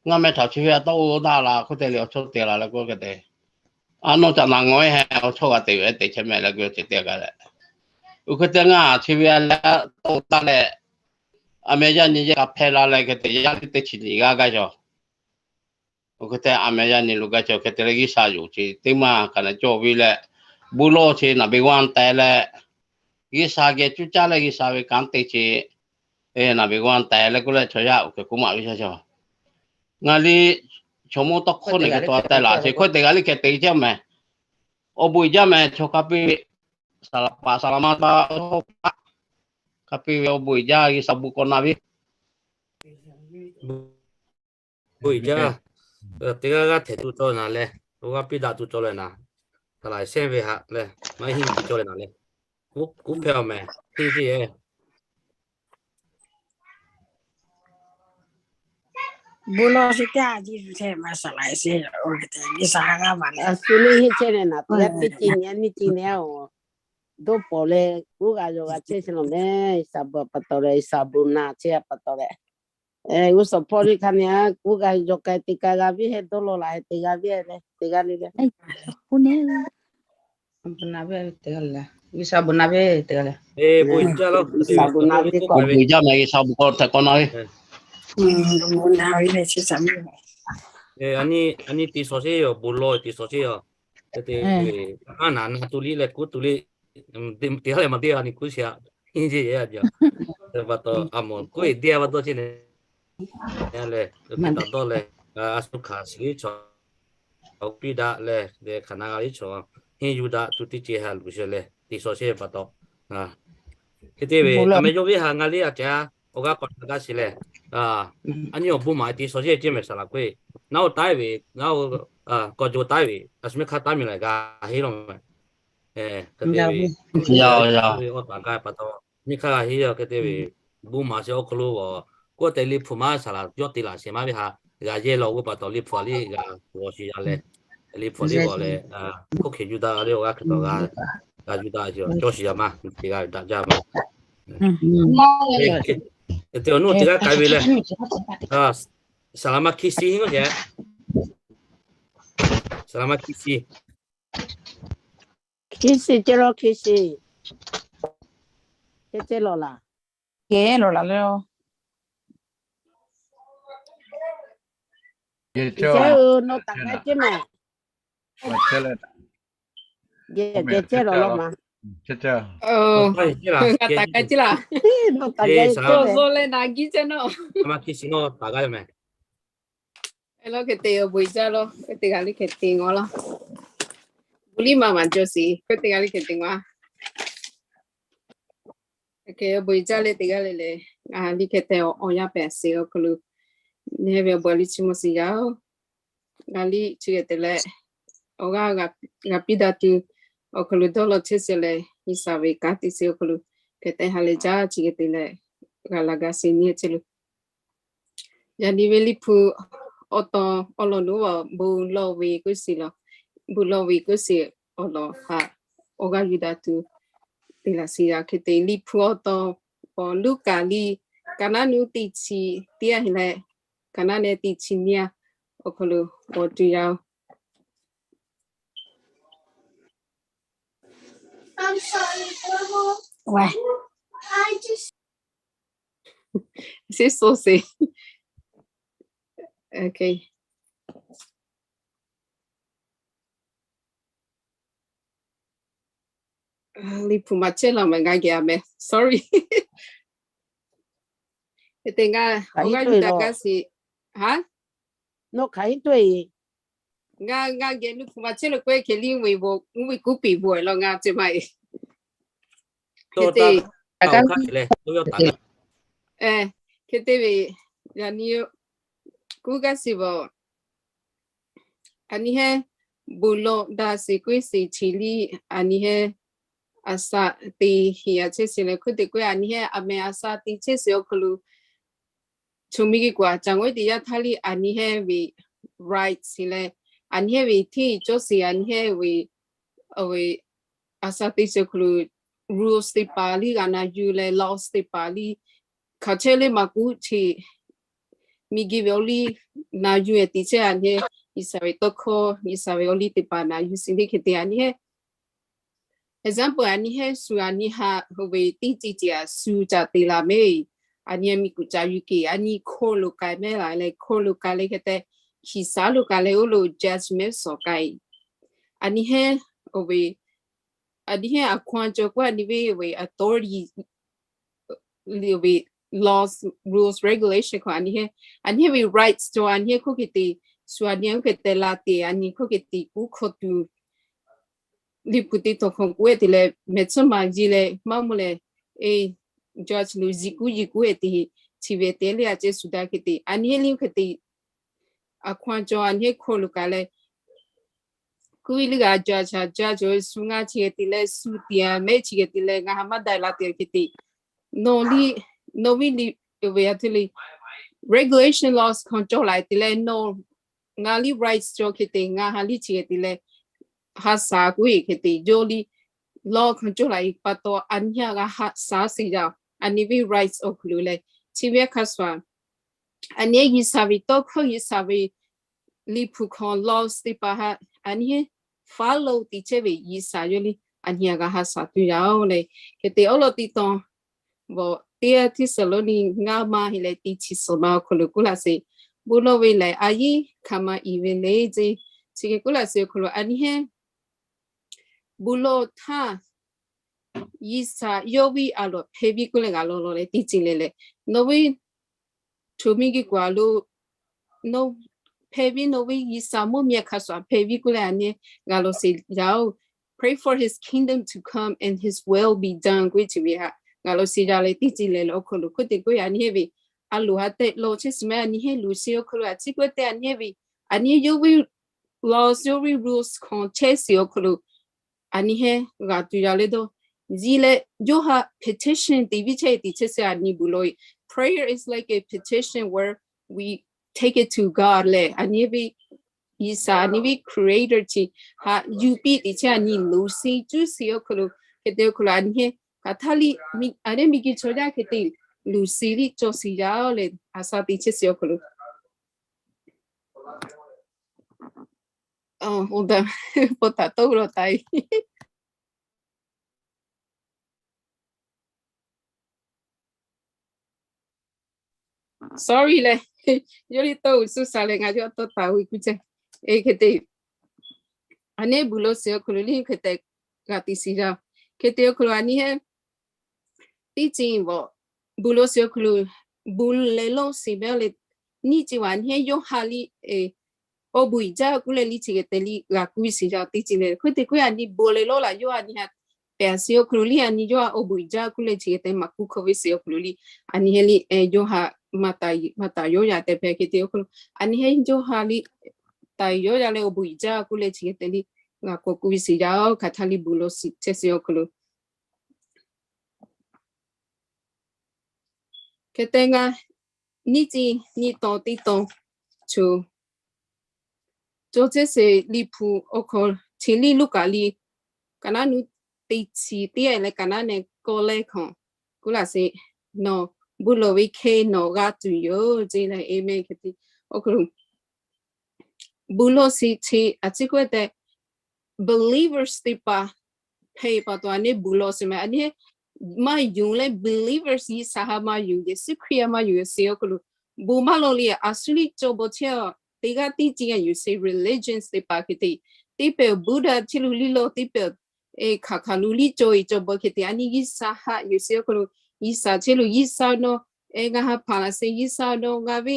ngaˇ meh htaꞈ chi ve a tawˇ oˇ daꞈ la k'oˆ te le awˬ chawˇ te la leh k'oˆ hk'e te, a nawˬ ca naꞈ ngawˬ e heh awˬ chawˇ g'a te ve te chehˇ mehˍ leh k'oˆ ce teˇ g'aˇ leh, oˇ hk'e te ngaˬ chi ve a leh tawˇ oˇ daꞈ leh, a meh yaˇ nyi yehˬ k'a hpehˇ la leh hk'e te yaˇ liˇ teˇ chi nyi g'aˇ gaˇ cawˬ. Oˇ hk'e te a meh yaˇ nyi lo gaˇ cawˬ hk'e te leh G'uiˬsha yonˍ ce teˇ maˇ kaꞈ na cawˬ ve leh, bon lawˇ ce naˍ be g'aˇ teh leh, G'uiˬsha geh cuˇ caˇ leh G'uiˬsha ve kanˉ te ce, naˍ be g'aˇ teh leh k'oˆ leh chaw yaˇ oˇ hk'e k'oˆ maˍ ve ca cawˬ. Ngaˬ liˇ chaw mawˇ tawˇ hkawˇ neˬ hk'e taw teh laꞈ sheˍ hkawˇ teˇ g'aˇ liˇ hk'e te ceh mehˍ. Awˬ bon uiˍ jaˇ mehˍ. Chaw hk'a piˇ ve saˍ laˍ paˍ saˍ laˍ ma pa, hk'a piˇ ve awˬ bon uiˍ jaˇ G'uiˬsha bon k'awꞈ na ve. Bon uiˍ jaˇ. Teˇ g'aˇ g'aˇ htehꞈ tuˬ cawˬ naˍ leh, awˬ g'aˇ piˇ daꞈ tuˬ cawˬ leh naˍ, saˍ laˍ shehˇ ve haꞈ leh maˇ heˆ ve cawˬ leh naˍ leh, kuˉ hpehˇ awˬ mehˍ teˇ ceuˬ e. Bon lawˬ sheˍ teˇ Yeˍsuˆ chehˇ ma saˍ laˍ shehˇ, G'uiˬsha ha g'aˇ ma leh a shu neˇ heˆ chehˇ leh naˍ, teˇ g'aˇ teˇ ceuˬ nyi a nyi ceuˬ nyi a, dawˇ pawnˍ leh g'uˇ g'a yawˬ g'a chehˇ sheˍ lawˬ mehˍ. G'uiˬsha bon pa taw leh G'uiˬsha bon na chehˇ pa taw leh, g'uˇ suhˍ hpawˇ liˇ hk'a nyi a g'uˇ g'a yawˬ k'ai te k'ai g'a viˇ heh dawˇ law laꞈ heh te g'a viˇ heh leh te g'a le le. G'uiˬsha bon na ve teˇ g'aˇ leh, G'uiˬsha bon na ve teˇ g'aˇ leh, G'uiˬsha bon na ve k'awꞈ ve jaˇ mehˍ. G'uiˬsha bon k'awꞈ htaꞈ k'awꞈ na ve. A nyi teˇ shawˍ sheˍ yoˬ, bon lawˬ teˇ shawˍ sheˍ yoˬ. Te te ve, a naˍ na tu liˇ leh kuˉ tu liˇ, teˇ g'aˇ leh maˇ teˇ g'aˇ nyi kuˉ sheˍ a. Nyi ce a jaˇ. Te pa taw a mawˬ kuˉ e deˇ a pa taw ce ne. Leh, taˍ dawˇ leh, a shu hkanˍ shiˍ liˇ chaw, piˇ daꞈ leh, hkanˍ na g'a liˇ chaw, henˇ yuˬ daꞈ tuˬ teˇ ceuˬ ha luˬ sheˍ leh teˇ shawˍ sheˍ pa taw, hk'e te ve a meh yawˇ viˉ ha ngaˬ liˇ a caˉ awˬ g'aˇ k'awꞈ na gaˇ sheˍ leh, a nyi awˬ bon maˍ teˇ shawˍ sheˍ ce mehˍ saˍ laˍ k'oˆ e. Naˉ oˇ taˉ ve, naˉ oˇ k'awꞈ jo taˉ ve, a shu mehˆ hk'aˇ taˉ miˬ leh g'a heˆ law mehˍ. Hk'e te ve, a taˍ gaˇ pa taw, nyi hk'aˇ g'a heˆ yaˇ hk'e te ve, bon maˍ sheˍ awˬ hk'aw lo g'awˬ, k'oˆ te Liꞈ hpu maˇ saˍ laˍ yawˇ te laꞈ sheˍ maˇ ve ha, g'a yehˇ law k'oˆ pa taw Liꞈ hpu a liˇ g'a g'awˬ sheˍ yaˇ leh, Liꞈ hpu a liˇ g'awˬ leh, hk'oˆ hk'e yuˬ daꞈ a le awˬ g'aˇ hk'e taw g'a, g'a yuˬ daꞈ cawˇ sheˍ yaˇ maˇ te g'a daꞈ jaˇ ma. Te awˬ nuˇ teˇ g'aˇ k'ai ve leh, saˍ laˍ ma hkiˇ shiˍ henˇ k'oˆ ce, saˍ laˍ ma hkiˇ shiˍ. Hkiˇ shiˍ ce law hkiˇ shiˍ. Ceh ceh lawˬ laˬ. Geh lawˬ laˬ le. Ceh, nawˬ taˍ k'ai ce mehˍ. Geh ceh lawˬ laˬ ma. Taˍ k'ai ce laˬ. Nawˬ taˍ k'ai ce leh na giˇ ce nawˬ. Hk'e lo hk'e te awˬ bon jaˇ law, hk'e te g'a liˇ hk'e te ngaw law. Bon liˇ ma maˍ jaw shiˍ, hk'e te g'a liˇ hk'e te ngaw. Hk'e awˬ bon jaˇ leh teˇ g'aˇ le le, a liˇ hk'e te awˬ yanˇ pehˍ shiˍ awˬ hk'aw lo, neˇ ve awˬ bon liˇ chi mawˬ shiˍ yaˇ oˬ. G'a liˇ chi hk'e te leh, awˬ g'aˇ g'a piˇ daꞈ tuˬ awˬ hk'aw lo dawˇ law chehˇ shiˍ leh, G'uiˬsha ve kanˉ te shiˍ awˬ hk'aw lo hk'e te ha leh jaˇ chi hk'e te leh, g'a laˬ g'a shiˍ nyi chehˇ lo. Yaꞈ nyi ve Liꞈ hpu awˬ taw awˬ lawn lonˉ a bon lawˬ ve k'oˆ shiˍ law, bon lawˬ ve k'oˆ shiˍ awˬ lawn haꞈ awˬ g'aˇ yuˬ daꞈ tuˬ te laˬ shiˍ g'a hk'e te Liꞈ hpu awˬ taw, paw Luˉkaꞈ liˇ ka naˉ nuˇ teˇ chi teˇ yanˇ leh, ka naˉ nehˬ teˇ chi nyiˇ yanˇ awˬ hk'aw lo g'awˬ tuˬ yaˇ oˬ. Liꞈ hpu maˍ chehˇ laˬ mehˍ g'a geh a mehˍ. Sorry. Hk'e te ngaˬ awˬ g'aˇ yuˬ daꞈ gaˇ shiˍ. Ha? Nawˬ hk'aˬ hk'e tuˬ e. Ngaˬ, ngaˬ geh Liꞈ hpu maˍ chehˇ lo k'oˆ e hk'e liˇ ve bon, uˇ ve kuˉ piˍ bon e law ngaˬ ce maˇ e. Hk'e te, hk'e te ve, yaꞈ nyi kuˇ gaˇ shiˍ bawˬ. A nyi heˆ, bon lawˬ daꞈ shiˍ k'oˆ e shiˍ chi liˇ a nyi heˆ, a sha te heˍ a chehˇ shiˍ leh hk'oˆ te k'oˆ e a nyi heˆ, a meh a sha te chehˇ shiˍ awˬ hk'aw lo, chaw miˇ geh k'o a caˇ ngawˬ teˇ yanˇ htaˇ liˇ a nyi heˆ ve rights shiˍ leh, a nyi heˆ ve hteˇ cawˇ shiˍ a nyi heˆ ve, a ve a sha te shiˍ awˬ hk'aw lo rules teˇ hpaˍ liˇ g'a na yuˬ leh laws teˇ hpaˍ liˇ hk'aˬ chehˇ le maˇ k'oˆ chi, miˬ guiˬ ve awˬ liˇ na yuˬ e teˇ chehˇ a nyi heˆ, G'uiˬsha ve tawˇ hkawˇ, G'uiˬsha ve awˬ liˇ teˇ hpaˍ na yuˬ shiˍ le hk'e te a nyi heˆ. Example a nyi heˆ shu a nyi haꞈ ve teˇ ceuˬ ceuˬ a shu caꞈ te la mehˍ. A nyi miˬ guiˬ caꞈ yuˬ kehˬ a nyi hkawˇ lo k'ai mehˍ la leh hkawˇ lo k'ai leh hk'e te, hkiˬ shaˉ lo k'ai leh oˇ lo judgment sawˍ k'ai. A nyi heˆ, oˇ ve, a nyi heˆ a hkaw a cawˬ k'o a nyi ve ve authority, ve laws, rules, regulation hk'aw a nyi heˆ, a nyi heˆ ve rights cawˬ a nyi heˆ hk'oˆ hk'e te shu a nyi oˇ hk'e te la te a nyi hk'oˆ hk'e te kuˉ hk'aw tuˬ, Liꞈ hpu teˇ tawn hk'aw k'oˆ e te leh mehˬ tcuhˉ maˍ ji leh maˇ mawˬ leh, e, judge lo yiˍ kuˉ yiˍ kuˉ e te, chi ve te le a ceh shu daꞈ hk'e te a nyi heˆ le oˇ hk'e te, a hkawˇ a cawˬ a nyi heˆ hk'aw lo kaꞈ leh, kuˇ ve liˇ g'a judge a judge shu ngaˇ chi hk'e te leh shu tiꞈ a mehˉ chi hk'e te leh ngaˬ ha maˇ daiˍ la te hk'e te, nawˬ liˇ, nawˬ ve liꞈ, ve a te le, regulation laws hk'aw cawˬ la te leh nawˬ ngaˬ liˇ rights cawˬ hk'e te ngaˬ ha liˇ chi hk'e te leh ha shaˍ kuˉ e hk'e te yawˇ liˇ law hk'aw cawˬ la e pa taw a nyi a g'a ha shaˍ sheˍ yaˇ, a nyi ve rights awˬ hk'aw lo leh, chi ve hk'a shuˍ a nyi G'uiˬsha ve tawˇ hkawˇ G'uiˬsha ve Liꞈ hpu hk'aw laws teˇ hpaˍ haꞈ a nyi heˆ follow te chehˇ ve G'uiˬsha yawˇ liˇ a nyi a g'a ha shaˍ tuˬ yaˇ oˬ leh, hk'e te awˉ lawn teˇ tawn, bvuhꞈ teˇ Hteˇsaˍlawˇniˆ ngaˇ ma hk'e leh teˇ chi suhˍ ma awˬ hk'aw lo k'oˆ laˇ sheˍ, bon lawˬ ve lehˬ a yiˉ hk'aˬ ma i ve le ce, chi hk'e k'oˆ laˇ sheˍ awˬ hk'aw lo a nyi heˆ, bon lawˬ htaˇ G'uiˬsha yawˇ ve a loˍ hpehˇ viˉ k'oˆ leh g'a law law leh teˇ ceuˬ le leh, nawˬ ve choˬ miˇ geh k'oꞈ a lo, nawˬ hpehˇ viˉ nawˬ ve G'uiˬsha mvuhˇmiˬ hk'a shuˍ hpehˇ viˉ k'oˆ leh a nyi g'a law sheˍ yaˇ oˬ, pray for his kingdom to come and his will be done k'oˆ ve chi ve haꞈ g'a law sheˍ yaˇ leh teˇ ceuˬ le leh awˬ hk'aw lo hk'oˆ te k'oˆ a nyi heˆ ve, a loˍ ha tehꞈ law chehˇ sheˍ mehˍ a nyi heˆ loˍ sheˍ awˬ hk'aw lo a ciˉ k'oˆ te a nyi heˆ ve, a nyi yawˇ ve laws yawˇ ve rules hk'aw chehˇ sheˍ awˬ hk'aw lo a nyi heˆ g'a tuˬ yaˇ le dawˇ, zi leh yawˇ ha petition te viˉ chehˇ te chehˇ sheˍ a nyi bon lawˬ e, prayer is like a petition where we take it to God leh a nyi ve G'uiˬsha a nyi ve creator chi haꞈ yuˬ piˇ te chehˇ a nyi loˍ sheˍ cuˇ sheˍ awˬ hk'aw lo, hk'e te awˬ hk'aw lo a nyi heˆ hk'aˬ htaˇ liˇ a nehˉ miˬ guiˬ chaw yaˇ hk'e te loˍ sheˍ liˇ cawˬ sheˍ yaˇ oˬ leh a sha te chehˇ sheˍ awˬ hk'aw lo Oˇ, oˇ daꞈ, pa taꞈ tawˇ g'aw taˍ e. Sorry leh, yawˇ liˇ tawˇ g'uiˬ suh sha leh ngaˬ yawˇ tawˇ taˍ ve kuˇ ceh. E hk'e te, a nehˉ buˬ lawˬ sheˍ awˬ hk'aw lo liˇ hk'e te g'a te shiˍ yaˇ. Hk'e te awˬ hk'aw lo a nyi heˆ teˇ ceuˬ vawˬ, buˬ lawˬ sheˍ awˬ hk'aw lo buˬ leh lawˇ sheˍ mehˍ leh, nyiˇ ceuˬ vaꞈ nyi heˆ yawˇ ha liˇ awˬ bon uiˍ jaˇ k'oˆ leh liˇ chi hk'e te liˇ g'a kuˇ ve shiˍ yaˇ teˇ ceuˬ leh, hk'e te k'oˆ a nyi buˬ leh lawˇ laꞈ yawˇ a nyi ha pehˬ sheˍ awˬ hk'aw lo liˇ a nyi yawˇ ha awˬ bon uiˍ jaˇ k'oˆ leh chi hk'e te maˍ kuˇ hkawˇ ve sheˍ awˬ hk'aw lo liˇ a nyi heˆ liˇ yawˇ ha maˇ taˍ yawˇ yaˇ tehꞈ hpehꞈ hk'e te awˬ hk'aw lo, a nyi heˆ yawˇ ha liˇ taˍ yawˇ yaˇ leh awˬ bon uiˍ jaˇ k'oˆ leh chi hk'e te liˇ g'a k'awꞈ kuˇ ve shiˍ yaˇ oˬ, hk'aˬ htaˇ liˇ buˬ lawˬ sheˍ chehˇ sheˍ awˬ hk'aw lo hk'e te ngaˬ nyiˇ ceuˬ nyiˇ tawn teˇ tawn choˬ cawˬ chehˇ sheˍ. Liꞈ hpu awˬ hk'aw chi liˇ Luˉkaꞈ liˇ kaˍ naˉ nuˇ teˇ chi teˇ leh kaˍ naˉ neh kawˆ lehˬ hk'aw k'oˆ laꞈ sheˍ, nawˬ buˬ lawˬ ve hk'e nawˬ g'a tuˬ yoˬ ce leh, amen hk'e te awˬ hk'aw lo buˬ lawˬ sheˍ chi a ciˉ k'oˆ ve tehꞈ believers teˇ hpaˍ hpehꞈ pa taw a nehˉ buˬ lawˬ sheˍ mehˍ a nehˉ maˇ yonˍ leh believers G'uiˬsha ha maˇ yonˍ, Yeˍsuˆ Hkriꞈ ha maˇ yonˍ ve sheˍ awˬ hk'aw lo buˬ maˇ lawˬ le. A shu liˇ cawˬ bawˬ chehˇ a, teˇ g'aˇ teˇ ceuˬ g'a yuˬ sheˍ religions teˇ hpaˍ hk'e te, teˇ pehˍ Buddha chehˇ lo liˇ lawˇ, teˇ pehˍ hk'aˬ hk'aˬ lo liˇ cawˬ e cawˬ bawˬ hk'e te a nyi G'uiˬsha ha yuˬ sheˍ awˬ hk'aw lo, G'uiˬsha chehˇ lo G'uiˬsha nawˬ, ngaˬ ha hpaˍ laꞈ sheˍ G'uiˬsha nawˬ ngaˬ ve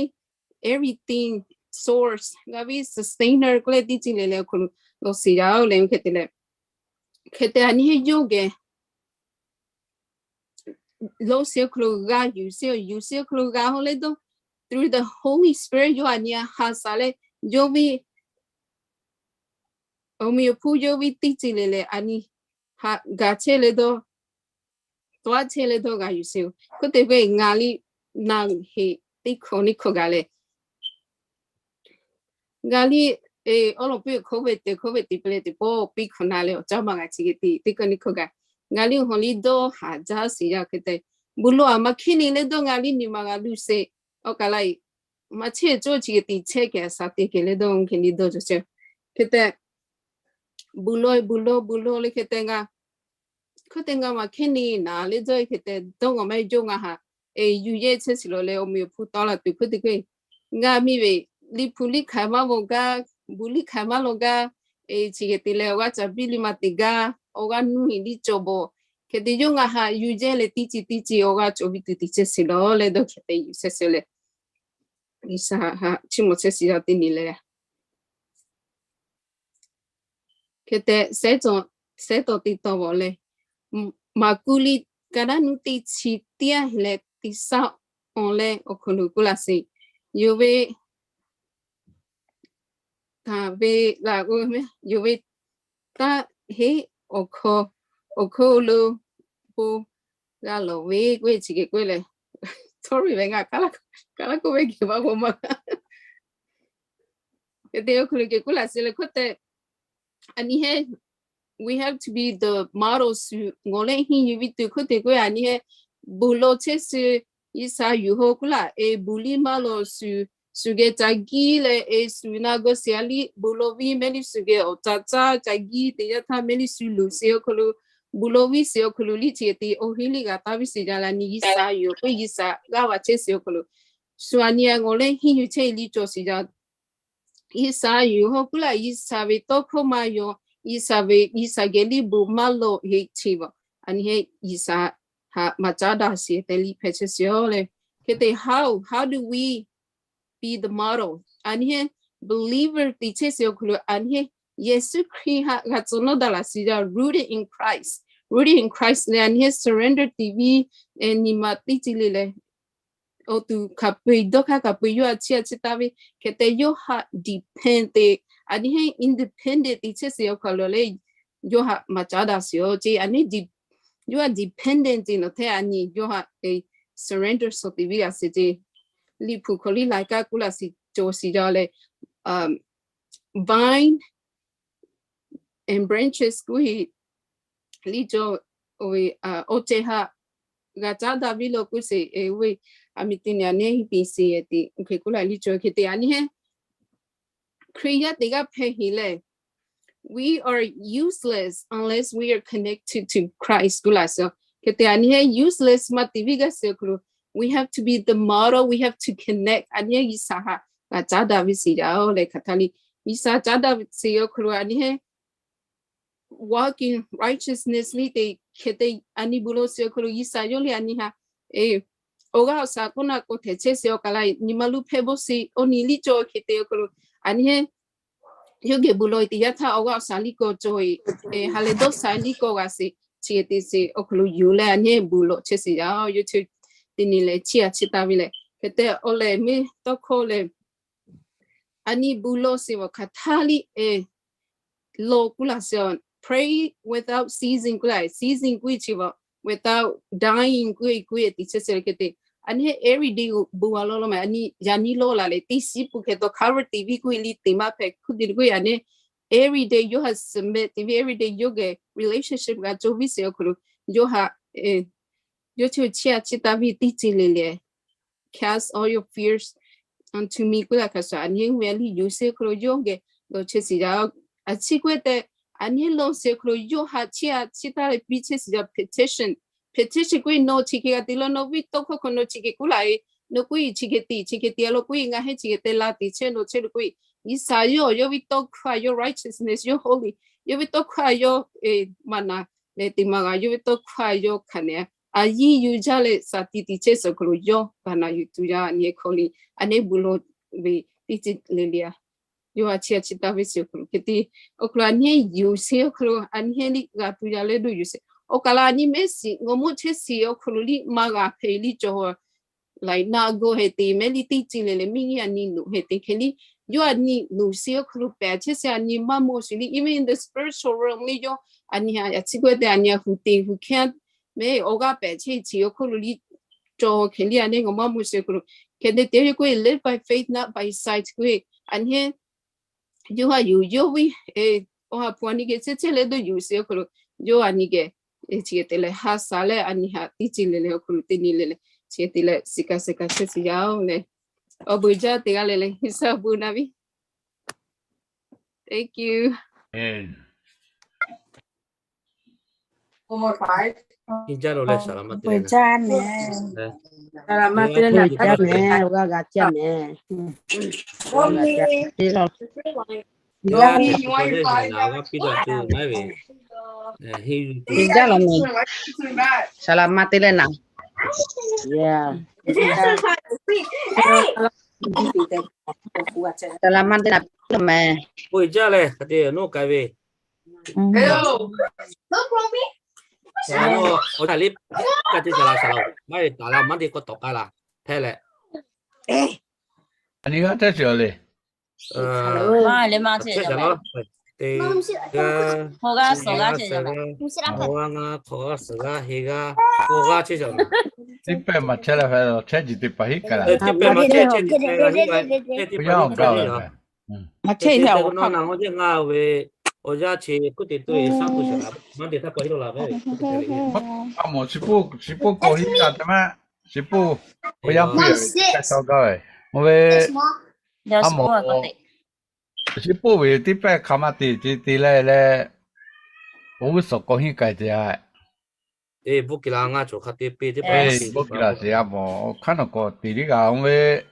everything source, ngaˬ ve sustainer k'oˆ leh teˇ ceuˬ le leh awˬ hk'aw lo lawˬ sheˍ yaˇ oˬ leh hk'e te leh, hk'e te a nyi heˆ yawˇ geh lawˬ sheˍ awˬ hk'aw lo g'a yuˬ sheˍ, yuˬ sheˍ awˬ hk'aw lo g'a haw leh dawˇ, through the Holy Spirit yawˇ a nyi ha shaˍ leh, yawˇ ve awˬ meꞈ awˬ hponˇ yawˇ ve teˇ ceuˬ le leh a nyi ha gaˬ chehˇ leh dawˇ, tawˆ chehˇ leh dawˇ g'a yuˬ sheˍ oˬ. Hk'e te ve ngaˬ liˇ na heˍ teˇ hkawˇ neˇ hkawˇ gaˬ leh, ngaˬ liˇ awˬ lawn piˇ hkawˇ ve te hkawˇ ve te pehˍ leh teˇ pawˆ piˇ hkawˇ na leh awˬ caˉ maˇ g'a chi hk'e te teˇ hkawˇ neˇ hkawˇ gaˬ. Ngaˬ liˇ awˬ hawˬ liˇ dawˇ haˍ jaˇ sheˍ yaˇ hk'e te, buˬ lawˬ a maˇ hkehˇ ni leh dawˇ ngaˬ liˇ nyi ma g'a luˬ sheˍ, awˬ kaˬ la maˇ chehˇ cawˇ chi hk'e te chehˇ kehˬ a sha te kehˬ leh dawˇ hk'e ni dawˇ cawˬ chehˇ. Hk'e te buˬ lawˬ buˬ lawˬ buˬ lawˬ leh hk'e te ngaˬ hk'e te ngaˬ maˇ hkehˇ ni naˍ leh dawˇ hk'e te dawˇ ngaˬ maˇ jawˇ ngaˬ ha yuˬ yehˇ chehˇ shiˍ lawˬ leh awˬ meꞈ awˬ hponˇ tawˆ la tuˬ hk'e te k'o, ngaˬ miˇ ve liꞈ hpu liˇ hk'aˬ maˇ lawˬ gaˇ, buˬ liˇ hk'aˬ maˇ lawˬ gaˇ, chi hk'e te leh awˬ g'aˇ caˍ biˇ liˇ maˇ te gaˇ, awˬ g'aˇ nuˇ heˍ liˇ cawˬ bawˬ, hk'e te yawˇ ngaˬ ha yuˬ yehˇ leh teˇ ceuˬ teˇ ceuˬ awˬ g'aˇ cawˬ biˇ tuˬ te chehˇ shiˍ lawˬ leh dawˇ hk'e te yuˬ chehˇ shiˍ leh, G'uiˬsha ha chiˇ mawˬ chehˇ shiˍ yaˇ teˇ nyi leh Hk'e te sehˉ tawˍ te tawˍ vawˬ leh, Maˍkuˆ liꞈ ka naˉ nuˇ teˇ chi tiˉ leh teˇ saˉ awˬ leh awˬ hk'aw lo k'oˆ laˇ sheˍ. Yonˍ ve, taˍ ve la, yonˍ ve taˇ heˆ awˬ hk'aw, awˬ hk'aw lo bon g'a lawˬ ve k'oˆ ve chi hk'e k'oˆ leh, sorry ve ngaˬ ka laˇ k'oˆ ve geh maˇ bon maˇ g'a. Hk'e te awˬ hk'aw lo k'oˆ laˇ sheˍ leh hk'oˆ te, a nyi heˆ, we have to be the model shu ngawˬ leh henˇ yuˬ ve tuˬ hk'oˆ te k'oˆ a nyi heˆ, bon lawˬ chehˇ sheˍ. Yiˇsaˍ yuˬ hawˉ k'oˆ laˇ, e bon liˇ maˇ lawˬ shu, shu geh ca giˇ leh e shu na gawˇ sheˍ a liˇ bon lawˬ viˇ mehˉ liˇ shu geh awˬ ca caˇ ca giˇ te yaˇ htaˇ mehˉ liˇ shu luˬ sheˍ awˬ hk'aw lo, bon lawˬ viˇ sheˍ awˬ hk'aw lo liˇ chi te awˬ heˆ liˇ g'a taˍ ve sheˍ jaˇ leh a nyi Yiˇsaˍ yuˬ k'oˆ Yiˇsaˍ g'aˇ va chehˇ sheˍ awˬ hk'aw lo, shu a nyi a ngawˬ leh henˇ yuˬ chehˇ e liˇ cawˬ sheˍ jaˇ. Yiˇsaˍ yuˬ hawˉ k'oˆ laˇ, Yiˇsaˍ ve tawˇ hkawˇ maˇ yaw, Yiˇsaˍ ve, Yiˇsaˍ geh liˇ bon maˇ lawˬ heˆ chi vaˬ. A nyi heˆ Yiˇsaˍ haꞈ maˍ caˉ daꞈ sheˍ te liˇ hpehꞈ chehˇ sheˍ a leh. Hk'e te how, how do we be the model? A nyi heˆ believer te chehˇ sheˍ awˬ hk'aw lo a nyi heˆ Yeˍsuˆ Hkriꞈ haꞈ g'a tcuh nawˉ daꞈ laꞈ sheˍ jaˇ, rooted in Christ, rooted in Christ leh a nyi heˆ surrender te viˇ, e nyi ma teˇ ceuˬ le leh awˬ tuˬ hk'a peu-eˬ dawˇ hk'aˇ hk'a peu-eˬ yawˇ a ciˇ a ciˇ taˍ ve hk'e te yawˇ haꞈ depend te, a nyi heˆ independent te chehˇ sheˍ awˬ hk'aw lo leh, yawˇ haꞈ maˍ caˉ daꞈ sheˍ a ce a nyi, yawˇ haꞈ dependent te nawˬ hteˇ a nyi yawˇ haꞈ surrender suh te viˇ laꞈ sheˍ ce. Liꞈ hpu hk'aw liˇ laiˬ kaˇ k'oˆ laˇ sheˍ cawˬ sheˍ jaˇ leh, vine and branches k'oˆ e liˇ cawˬ, awˬ ceh haꞈ g'a caˉ daꞈ viˇ lo k'oˆ sheˍ e ve, a miˬ te nyi a nyi heˆ piˇ sheˍ te, oˇ hk'e k'oˆ laˇ liˇ cawˬ hk'e te a nyi heˆ Hkriꞈ yaˇ teˇ g'aˇ hpehꞈ heˍ leh, we are useless unless we are connected to Christ k'oˆ laˇ sheˍ. Hk'e te a nyi heˆ useless maˇ te viˇ g'aˇ sheˍ awˬ hk'aw lo, we have to be the model, we have to connect. A nyi heˆ Yiˇsaˍ haꞈ g'a caˉ daꞈ viˇ sheˍ jaˇ leh hk'aˬ htaˇ liˇ Yiˇsaˍ caˉ daꞈ sheˍ awˬ hk'aw lo a nyi heˆ walk in righteousness liˇ te hk'e te a nyi bon lawˬ sheˍ awˬ hk'aw lo Yiˇsaˍ yawˇ liˇ a nyi haꞈ e awˬ g'aˇ awˬ shaˍ k'oˆ na k'o htehꞈ chehˇ sheˍ awˬ kaˬ la nyi ma luˇ hpehˇ bawˆ sheˍ awˬ nyi liˇ cawˬ hk'e te awˬ hk'aw lo a nyi heˆ yawˇ geh bon lawˬ e teˇ yanˇ htaˇ awˬ g'aˇ awˬ shaˍ liˇ kawˬ cawˬ e, ha lehˬ dawˇ sha liˇ kawˬ g'a sheˍ chi te sheˍ awˬ hk'aw lo yuˬ leh a nyi heˆ bon lawˬ chehˇ sheˍ jaˇ. Yawˇ chi te nyi leh chiˇ a chiˇ taˍ ve lehˬ hk'e te awˬ lehˬ mehˇ tawˇ hkawˇ lehˬ a nyi bon lawˬ sheˍ vaˬ hk'aˬ htaˇ liˇ e lawˬ k'oˆ laˇ sheˍ, pray without ceasing k'oˆ laˇ, ceasing k'oˆ e chi vaˬ without dying k'oˆ e k'oˆ e te chehˇ sheˍ le hk'e te. A nyi heˆ every day bon a lawˬ lawˬ ma a nyi yaꞈ nyi lawˬ laˬ leh teˇ shiˉ pun hk'e taw cover te viˇ k'oˆ e liˇ te maˇ hpehꞈ hk'oˆ te k'oˆ e a nyi heˆ every day yawˇ haꞈ submit te viˇ every day yawˇ geh relationship g'a cawˬ viˇ sheˍ awˬ hk'aw lo yawˇ haꞈ yawˇ chi chiˇ a chiˇ taˍ viˇ teˇ ceuˬ le le cast all your fears unto me k'oˆ laˇ hk'a shuˍ a nyi heˆ ve a liˇ yuˬ sheˍ awˬ hk'aw lo yawˇ geh lawˬ chehˇ sheˍ jaˇ. A chi k'oˆ e tehꞈ a nyi heˆ lawˬ sheˍ awˬ hk'aw lo yawˇ haꞈ chiˇ a chiˇ taˍ leh piˇ chehˇ sheˍ jaˇ petition. Petition k'oˆ e nawˬ chi hk'e g'a te laˇ, nawˬ ve tawˇ hkawˇ hk'aw nawˬ chi hk'e k'oˆ laˇ e, nawˬ k'oˆ e chi hk'e te chi hk'e te a lawˬ k'oˆ e ngaˬ heˆ chi hk'e te la te chehˇ nawˬ chehˇ lo k'oˆ e Yiˇsaˍ yawˇ yawˇ ve tawˇ hkawˇ a yawˇ righteousness yawˇ holy yawˇ ve tawˇ hkawˇ a yawˇ maˍ naˍ leh te maˍ g'a yawˇ ve tawˇ hkawˇ a yawˇ hkanˍ nehˬ a yiˇ yuˬ jaˇ leh shaˍ tiꞈ tiꞈ chehˇ sheˍ awˬ hk'aw lo yawˇ gaˬ naˍ yuˬ tuˬ yaˇ a nyi hk'aw liˇ a nyi bon lawˬ ve teˇ ceuˬ le le a yawˇ a chiˇ a chiˇ taˍ ve sheˍ awˬ hk'aw lo hk'e te awˬ hk'aw lo a nyi heˆ yuˬ sheˍ awˬ hk'aw lo a nyi heˆ liˇ g'a tuˬ yaˇ leh doˇ yuˬ sheˍ awˬ kaˬ la a nyi mehˆ shiˍ ngaw mawˇ chehˇ sheˍ awˬ hk'aw lo liˇ maˇ g'a hpehꞈ liˇ cawˬ laiˬ na gawˇ heh te mehˆ liˇ teˇ ceuˬ le le miˇ nyi a nyi nuꞈ heh te hk'e liˇ yawˇ a nyi nuꞈ sheˍ awˬ hk'aw lo pehꞈ chehˇ sheˍ a nyi maˇ mawˬ sheˍ liˇ even in the spiritual realm liˇ yawˇ a nyi a chi k'oˆ e tehꞈ a nyi a hu te hu hkehˇ mehˆ awˬ g'aˇ pehꞈ chehˇ chi awˬ hk'aw lo liˇ cawˬ hk'e liˇ a nyi ngaw maˇ mawˬ sheˍ awˬ hk'aw lo hk'e te te yawˇ k'oˆ e live by faith not by sight k'oˆ e a nyi yawˇ haꞈ yuˬ yawˇ ve awˬ ha hpu a nyi geh chehˇ chehˇ leh doˇ yuˬ sheˍ awˬ hk'aw lo yawˇ a nyi geh chi hk'e te leh ha shaˍ leh a nyi haꞈ teˇ ceuˬ le le awˬ hk'aw lo teˇ nyi le le chi hk'e te leh shiˍ kaꞈ shiˍ kaꞈ chehˇ sheˍ yaˇ oˬ leh awˬ bon jaˇ teˇ g'aˇ le le G'uiˬsha awˬ bon naˍ viˉ. Thank you. Bon jaˇ leh saˍ laˍ maˇ te leh naˍ, saˍ laˍ maˇ te leh naˍ, g'a g'a caˇ mehˍ. G'a piˇ daꞈ tuˬ maˇ ve, jaˇ leh mehˍ, saˍ laˍ maˇ te leh naˍ, saˍ laˍ maˇ te naˍ piˇ lawˬ mehˍ. Bon jaˇ leh hk'a te nawˉ k'ai ve Awˬ, awˬ, a liˇ, ka ce shaˍ laˬ shaˍ laˬ, maˇ heˆ taˍ la, maˇ te k'awꞈ tawˍ k'ai laˬ, hpehˇ leh. A nyi g'aˇ chehˇ sheˍ le. Teˇ g'aˇ, awˬ g'aˇ suhˍ g'aˇ, teˇ g'aˇ, awˬ g'aˇ ngaˇ, hk'awꞈ g'aˇ suhˍ g'aˇ, heˍ g'aˇ, awˬ g'aˇ chehˇ sheˍ. Teˇ pehˇ maˬ chehˇ leh hpehꞈ la, chehˇ jiˬ teˇ hpaˍ hiˉ k'ai la. Teˇ pehˇ maˬ chehˇ, chehˇ jiˬ teˇ hpaˍ hiˉ k'ai, teˇ pehˇ maˬ chehˇ, teˇ g'aˇ ngaˇ ve, awˬ yanˇ chi k'oˆ te tuˬ e shaˉ puiˉ shaˍ laˬ, maˇ te htaˇ k'awꞈ hiˉ la ve. A mawˬ, chi puˇ k'o hiˉ la te maˇ, chi puˇ, awˬ yanˇ puiˉ ve, a shaw gaˇ ve, oˇ ve, a mawˬ, chi puˇ ve teˇ pehˇ hk'a maˇ te ce te leh leh, awˬ g'uˇ suhˍ k'awꞈ hiˉ k'ai te a. Bvuhˇ kiˬ laˬ sheˍ a mawˬ, hk'aˉ nawˬ k'awꞈ te liˇ g'a oˇ ve,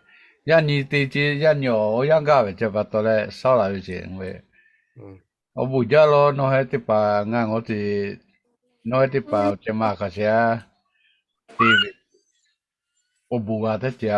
yaˇ nyi te ce, yaˇ nyi awˬ yanˇ gaˇ ve ce pa taw leh shaˉ la ve ce oˇ ve, awˬ bon jaˇ law, nawˬ hui teˇ hpaˍ ngaˬ ngawˬ te, nawˬ hui teˇ hpaˍ awˬ ceh ma hk'a sheˍ a, te ve, awˬ bon g'a teˇ ce a.